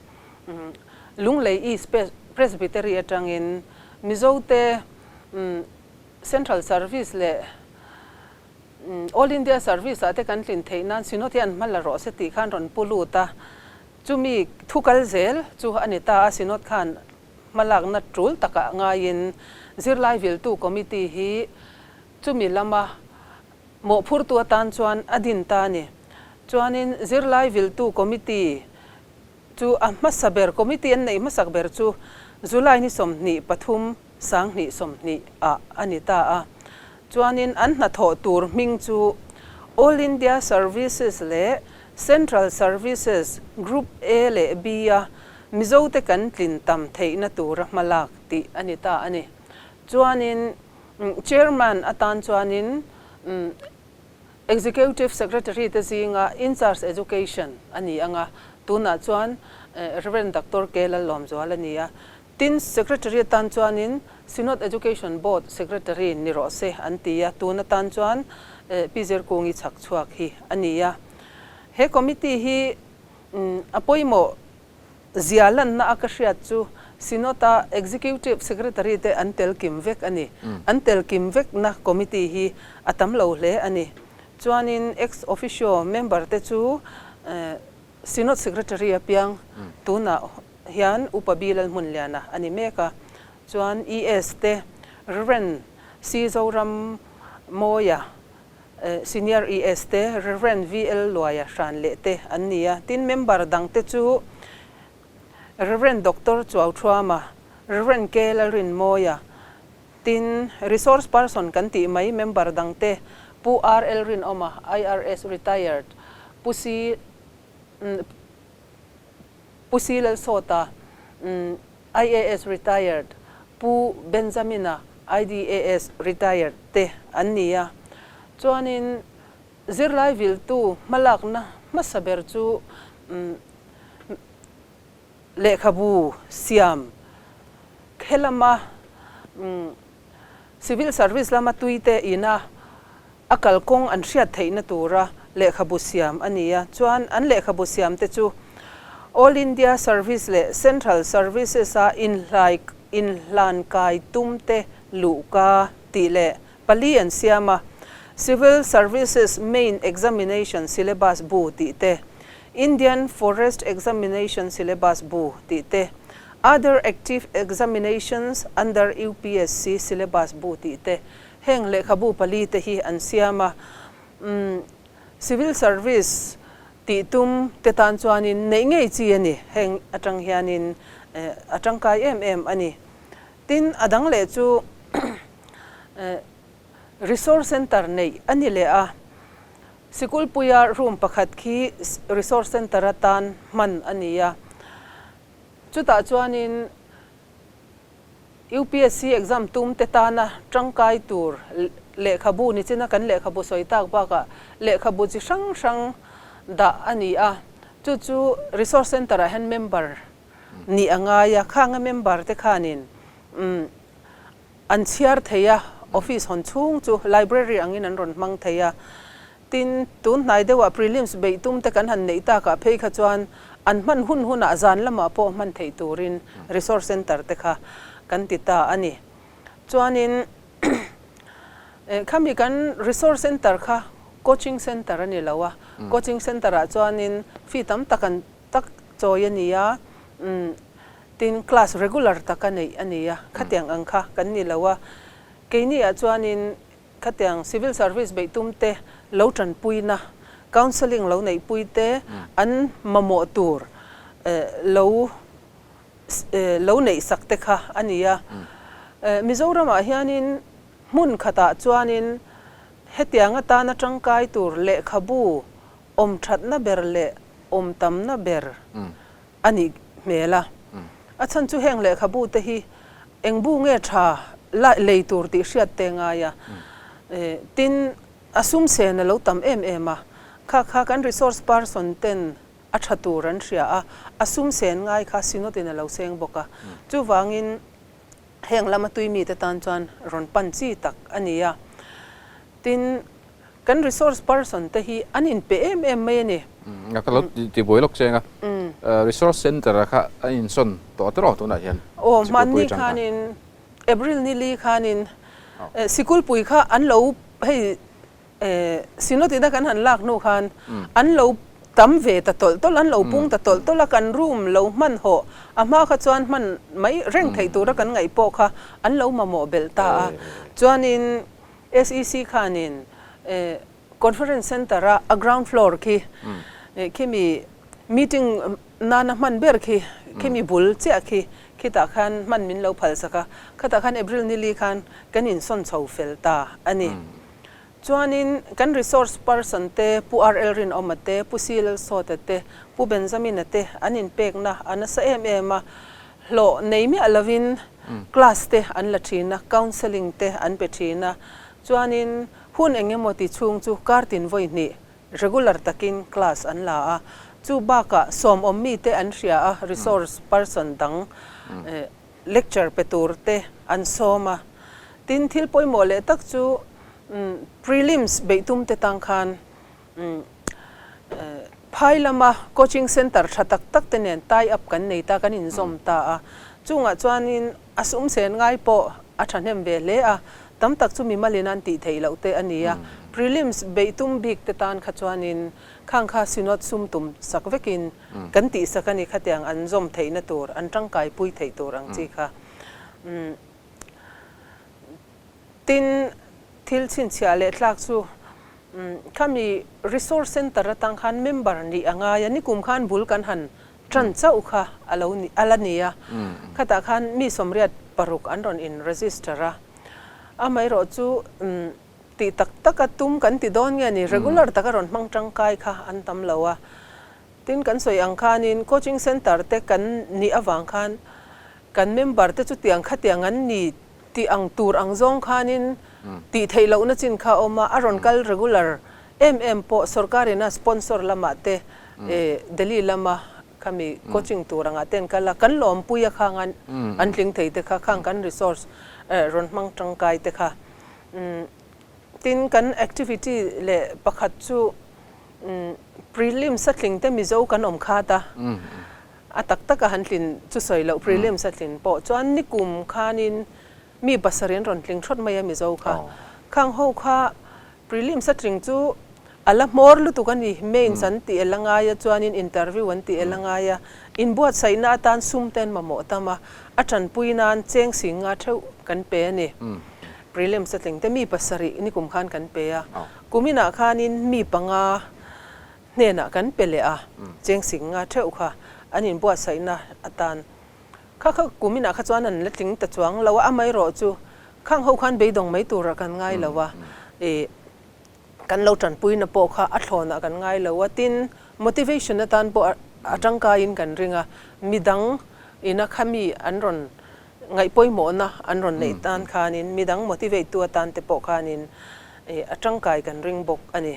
Lunglei East Presbytery atangin Mizote Central Service leh All India Service ah te kan tlin theih nan Synod hi an hma la rawh se tih khan rawn pu lut a, chumi thu kal zel chu a ni ta a, Synod khan hmalakna tul takah ngaiin zirlai viltu committee hi chumi lama mawhphurtu atan chuan a din ta a ni. Chuanin zirlai viltu committee Chu a hmasa ber committee an neih hmasak ber chu July ni 23, 2020 ah a ni ta a. Chuanin an hnathawh tur hming chu All India Services leh Central Services Group A leh B a Mizote kan tlin tam theihna tura hmalak tih a ni ta a ni. Chuanin Chairman atan chuanin Executive Secretary te zinga Incharge Education a ni ang a, tunah chuan Rev. Doctor K. Lallawmzual a ni a. Tin, Secretary atan chuanin Synod Education Board Secretary ni rawh se an ti a, tun atan chuan Pi Zirkungi chhak chhuak hi a ni a. He committee hi a pawimawh Zia lanna a ka hriat chu Synod-a Executive Secretary te an tel kim vek a ni. An tel kim vekna committee hi a tam lo hle a ni. Chuanin ex officio member te chu Synod Secretary a piang tunah hian Upa B Lalhmunliana a ni mek a. Chuan ES te Rev. C Zoram Mawia Senior ES te, Rev. VL Luaia hran leh te an ni a. Tin, member dang te chu Rev. Doctor Chuau Thuama, Rev. K Lalrinmawia, tin, Resource Person kan tih mai member dang te Pu RL Rinawma, IRS Retired, Pu C. Pu C. Lalsawta, IAS Retired, Pu Benjamina, IDAS Retired, te an ni a. Chuanin zirlai viltu hmalakna hmasa ber chu lehkhabu siam khelama Civil Service lama tuite ina A kalkawng an hriat theihna tura lehkhabu siam a ni a, chuan an lehkhabu siamte chu All India Service leh Central Services-a inhlai inhlankai tumte luhka tih leh pali an siam a, Civil Services Main Examination Syllabus bu tih te, Indian Forest Examination Syllabus bu tih te, Other Active Examinations under UPSC Syllabus bu tih te Heng lehkhabu pali te hi an siam a, umm Civil Service tih tum te tan chuanin neih ngei chi a ni. Heng atang hianin a tangkai em em a ni. Tin, a dang leh chu Resource Centre neih a ni leh a, Sikulpuia room pakhat khi Resource Centre atan hman a ni a, chutah chuanin UPSC exam tum te tana tangkai tur lehkhabu ni china kan lehkhabu sawi tak bakah lehkhabu chi hrang hrang dah a ni a, chu chu resource centre ah hian member nih a ngai a, khanga member te khanin an chhiar thei a, office hawn chhung chu library angin an rawn hmang thei a, Tin, tun hnai deuhah prelims beih tum te kan han neih takah phei kha chuan an hman hun hunah zan lamah pawh hman theih turin resource centre te kha kan ti ta a ni. Chuanin khami kan resource centre kha coaching centre a ni lo a, coaching centre ah chuanin fee tam tak an tak chawi a ni a, tin class regular taka neih a ni a, khatiang ang kha kan ni lo a. Keini ah chuanin Khatiang civil service beih tum te lo tanpuina counselling lo neihpui te, an mamawh tur lo lo neihsak te kha a ni a. Mizoramah hianin hmun khatah chuanin hetiang atana tangkai tur lehkhabu awm thatna ber leh awm tamna ber a nih hmel a. A chhan chu heng lehkhabu te hi eng bu nge tha la lei tur tih hriat te ngai a. Tin, a sum sen a lo tam em em a. Kha kha kan resource person ten a tha tur an hria a, a sum sen ngai kha Synod in a lo seng bawk a. Chuvangin heng lama tui mite tan chuan rawn pan chi tak a ni a. Tin, kan resource person te hi an inpe em em mai a ni. Ka lo ti buai lawk cheng a, resource center a kha a insawn tawh tawh tunah hian Aw, hmanni khanin April ni li khanin sikulpui kha an lo hei Synod ina kan han lak hnu khan an lo tam ve ta tawlh tawlh, an lo pung ta tawlh tawlh a, kan room lo hman hawh a hma kha chuan hman mai reng theih tura kan ngaih pawh kha an lo mamawh belh ta a. Chuanin SEC khanin Conference Centre a a ground floor khi khimi meeting nana hman ber khi khimi bul chiah khi khitah khan hman min lo phal sak a, khatah khan April ni li khan kan insawn chho fel ta a ni. Chuanin kan resource person te Pu RL Rinawma te, Pu C Lalsawta te, Pu Benjamina te an inpekna a nasa em em a, hlawh nei miah lovin class te an la thin a, counselling te an pe thin a, chuanin hun eng emaw ti chhung chu kar tin vawi hnih regular takin class an la a, chu bakah sawmawm mite an hria a, resource person dang lecture pe tur te an sawm a. Tin, thil pawimawh leh tak chu prelims beih tum te tang khan phai lama coaching centre tha tak tak te nen tie up kan nei ta, kan inzawm ta a. Chungah chuanin a sum sen ngai pawh a thahnem ve hle a, tam tak chu mimalin an tih theih loh te a ni a. Prelims beih tum bik te tan kha chuanin khang kha Synod sum tum sak vekin kan tihsak a ni khatiang an zawm theihna tur, an tangkaipui theih tur ang chi kha. Tin, thil chhinchhiah leh tlak chu khami Resource Centre atang khan member nih a ngai a, nikum khan bul kan han tan chauh kha a lo ni, a la ni a, khatah khan mi 86 an rawn in register a, amaherawh chu tih tak taka tum kan ti dawn nge ni, regular taka rawn hmang tangkai kha an tam lo a, tin kan sawi ang khanin coaching centre te kan nih avang khan Kan member te chu tiang khatiang an ni tih ang tur ang zawng khanin tih theih lohna chin kha a awm a, a rawn kal regular em em pawh sorkarin a sponsor lamah te Delhi lama khami coaching tur angah te an kal a, kan lawmpui a khang an tling thei te kha khang kan resource rawn hmang tangkai te kha. Tin kan activity leh pakhat chu prelims a tling te Mizo kan awm khat a. A tak taka han tlin chu sawi loh prelims a tlin pawh chuan nikum khanin mi pasarih an rawn tling thawt mai a Mizo kha. Khang ho kha prelims a tling chu a la hmawr lutuk a ni, mains an tih el a ngai a chuanin interview an tih el a ngai a, inbuatsaihna atan sum te an mamawh tam a, a tanpui nan cheng sing nga theuh kan pe a ni. Prelims a tling te mi pasarih nikum khan kan pe a, kuminah khanin mi panga hnenah kan pe leh a, cheng sing nga theuh kha an inbuatsaihna atan kha kha kuminah kha chuan an la tling ta chuang lo a, amaherawh chu khang ho khan beidawng mai turah kan ngai lo a, ih kan lo tanpuina pawh kha a thlawnah kan ngai lo a, tin motivation atan pawh a tangkaiin kan ring a, midang ina khami an rawn ngaihpawimawhna an rawn neih tan khanin midang motivate tu atan te pawh khanin ih a tangkai kan ring bawk a ni.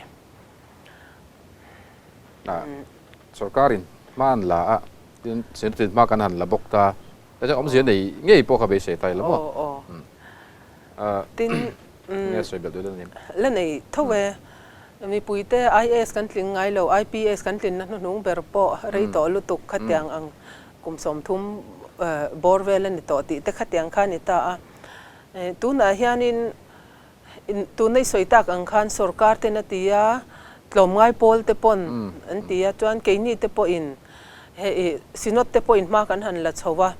Sorkarin hma an la a, tin Senate hma kan han la bawk ta, hei chuan awmzia nei ngei pawh kha beisei ta ila maw? Tin, Nge sawi belh duh la nei em? La nei tho e. Mipuite IAS kan tling ngai lo, IPS kan tlinna hnuhnung ber pawh rei tawh lutuk khatiang ang kum 30 bawr vel a ni tawh tih te khatiang kha a ni ta a. Tunah hianin Tuna i sawi tak ang khan sorkar ten a ti a, tlawmngai pawl te pawn an ti a, chuan keini te pawhin hei Synod te pawhin hma kan han la chho a.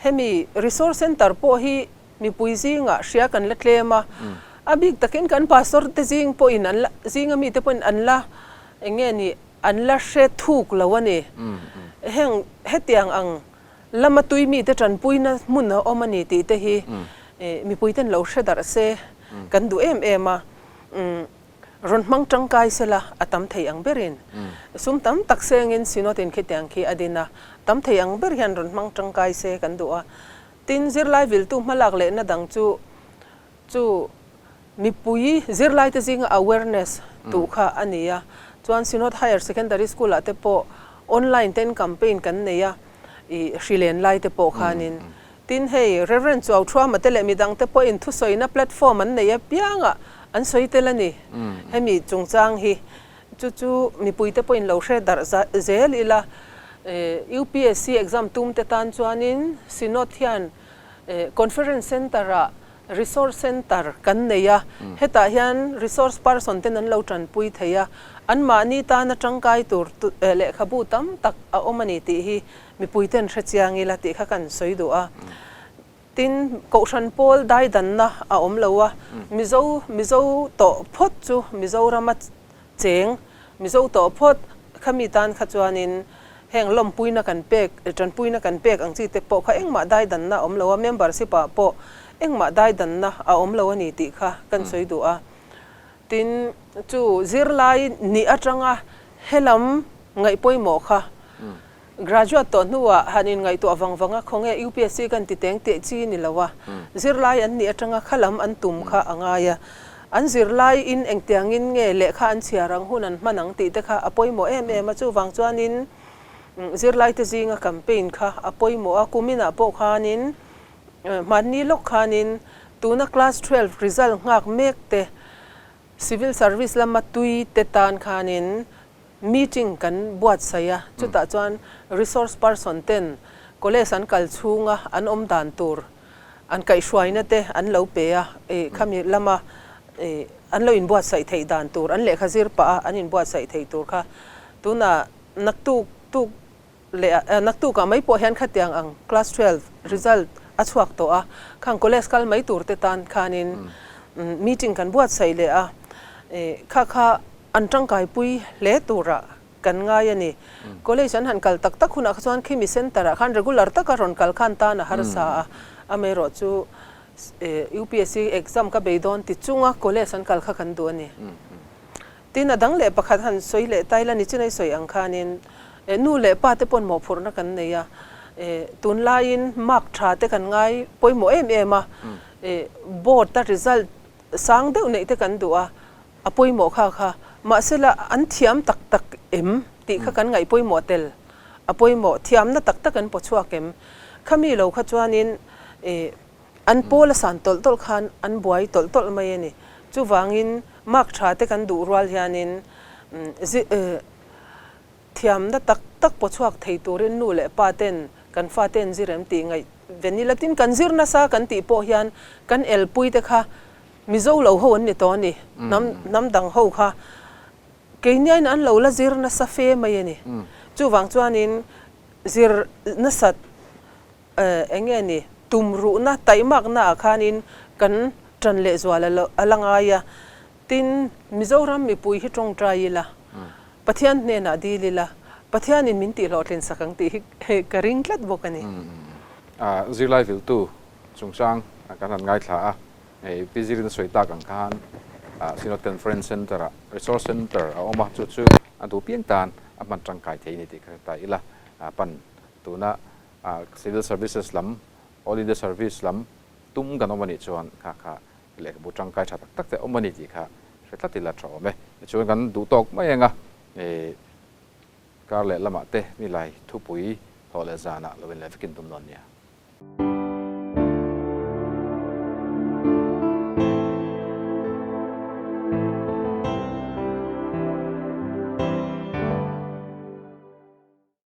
Hemi Resource Centre pawh hi mipui zingah hria kan la tlem a, a bik takin kan Pastor te zing pawhin an la, zinga mite pawhin an la. Eng nge ni an la hre thuk lo a ni. Heng hetiang ang lama tui mite tanpuina hmun a awm a ni tih te hi mipuiten lo hre darh se kan duh em em a. Rawn hmang tangkai sela a tam thei ang berin sum tam tak sengin Synod in khitiang khi a din a, tam thei ang ber hian rawn hmang tangkai se kan duh a. Tin, zirlai viltu hmalak lehna dang chu chu mipui zirlaite zinga awareness tuh kha a ni a. Chuan Synod Higher Secondary School ah te pawh online ten campaign kan nei a, ih hrilen lai te pawh khanin. Tin, hei Rev. Chuauthuama te leh midang te pawhin thusawina platform an nei apiangah an sawi tel a ni. Hemi chungchang hi chu chu mipui te pawhin lo hre darh zel ila, UPSC exam tum te tan chuanin Synod hian Conference Centre ah Resource Centre kan nei a, hetah hian resource person ten an lo tanpui thei a, anmahni tana tangkai tur lehkhabu tam tak a awm a ni tih hi mipui ten hre chiang ila tih kha kan sawi duh a. Tin, Kohhran pawl daidanna a awm lo a, Mizo Mizo tawh phawt chu Mizorama cheng Mizo tawh phawt khami tan kha chuanin heng lawmpuina kan pek, tanpuina kan pek ang chi te pawh kha engmah daidanna a awm lo a, membership ah pawh engmah daidanna a awm lo a ni tih kha kan sawi duh a. Tin, chu zirlai nih atanga helam ngaih pawimawh kha Graduate tawh hnuah han inngaihtuah vang vang a, khawnge UPSC kan ti teng teh chi ni lo a, zirlai an nih atanga kha lam an tum kha a ngai a. An zirlai in engtiangin nge lehkha an chhiar ang hun an hman ang tih te kha a pawimawh em em a, chuvang chuanin zirlaite zinga campaign kha a pawimawh a, kuminah pawh khanin hmanni lawk khanin tuna class 12 result nghak mek te Civil Service lama tui te tan khanin Meeting kan buatsaih a, chutah chuan resource person ten college an kal chhunga an awm dan tur an kaihhruaina te an lo pe a, ih khami lama ih an lo inbuatsaih theih dan tur an lehkha zir pah a an inbuatsaih theih tur kha tunah naktuk tuk leh ah naktuk ah mai pawh hian khatiang ang class 12 result a chhuak tawh a, khang college kal mai tur te tan khanin meeting kan buatsaih leh a, ih kha kha An tangkaipui hle turah kan ngai a ni. College an han kal tak tak hunah kha chuan khimi centre ah khan regular taka rawn kal khan tan a harsa a, amaherawh chu UPSC exam ka bei dawn ti chunga college an kal kha kan duh a ni. Tin, a dang leh pakhat han sawi leh ta ila nichinai sawi ang khanin nu leh pa te pawn mawhphurhna kan nei a, tunlaiin mark tha te kan ngai pawimawh em em a, board a result sang deuh neih te kan duh a, A pawimawh kha kha, mahsela an thiam tak tak em tih kha kan ngaih pawimawh tel. A pawimawh, thiamna tak tak an paw chhuak em? Khami lo kha chuanin ih an pawl a san tawlh tawlh khan an buai tawlh tawlh mai a ni. Chuvangin mark tha te kan duh rual hianin zi ih thiamna tak tak paw chhuak thei turin nu leh pa ten kan fa ten zir em tih ngaih ven ila tin kan zir nasa kan tih pawh hian kan elpui te kha Mizo lo ho an ni tawh a ni, hnam hnam dang ho kha keiniain an lo la zir nasa fe mai a ni. Chuvang chuanin zir nasat eng nge ni tum ruhna taihmakna ah khanin kan tan lehzual a la ngai a. Tin, Mizoram mipui hi tawngtai ila, Pathian hnenah dil ila, Pathianin min tihhlawhtlin sak ang tih hi ka ring tlat bawk a ni. Zirlai viltu chungchang kan han ngaithla a. Hei Pi Zirin sawi tak ang khan Synod Conference Centre ah Resource Centre a awm a, chu chu a duh piang tan a hman tangkai thei a ni tih ka hre ta ila. Pan tuna Civil Services lam, All India Service lam tum kan awm a nih chuan kha kha lehkhabu tangkai tha tak tak te a awm a ni tih kha hre tlat ila tha awm e. Tichuan kan duh tawk mai ang a, kar leh lamah te nilai thupui thawh leh zanah lo inleh vekin tum dawn nia.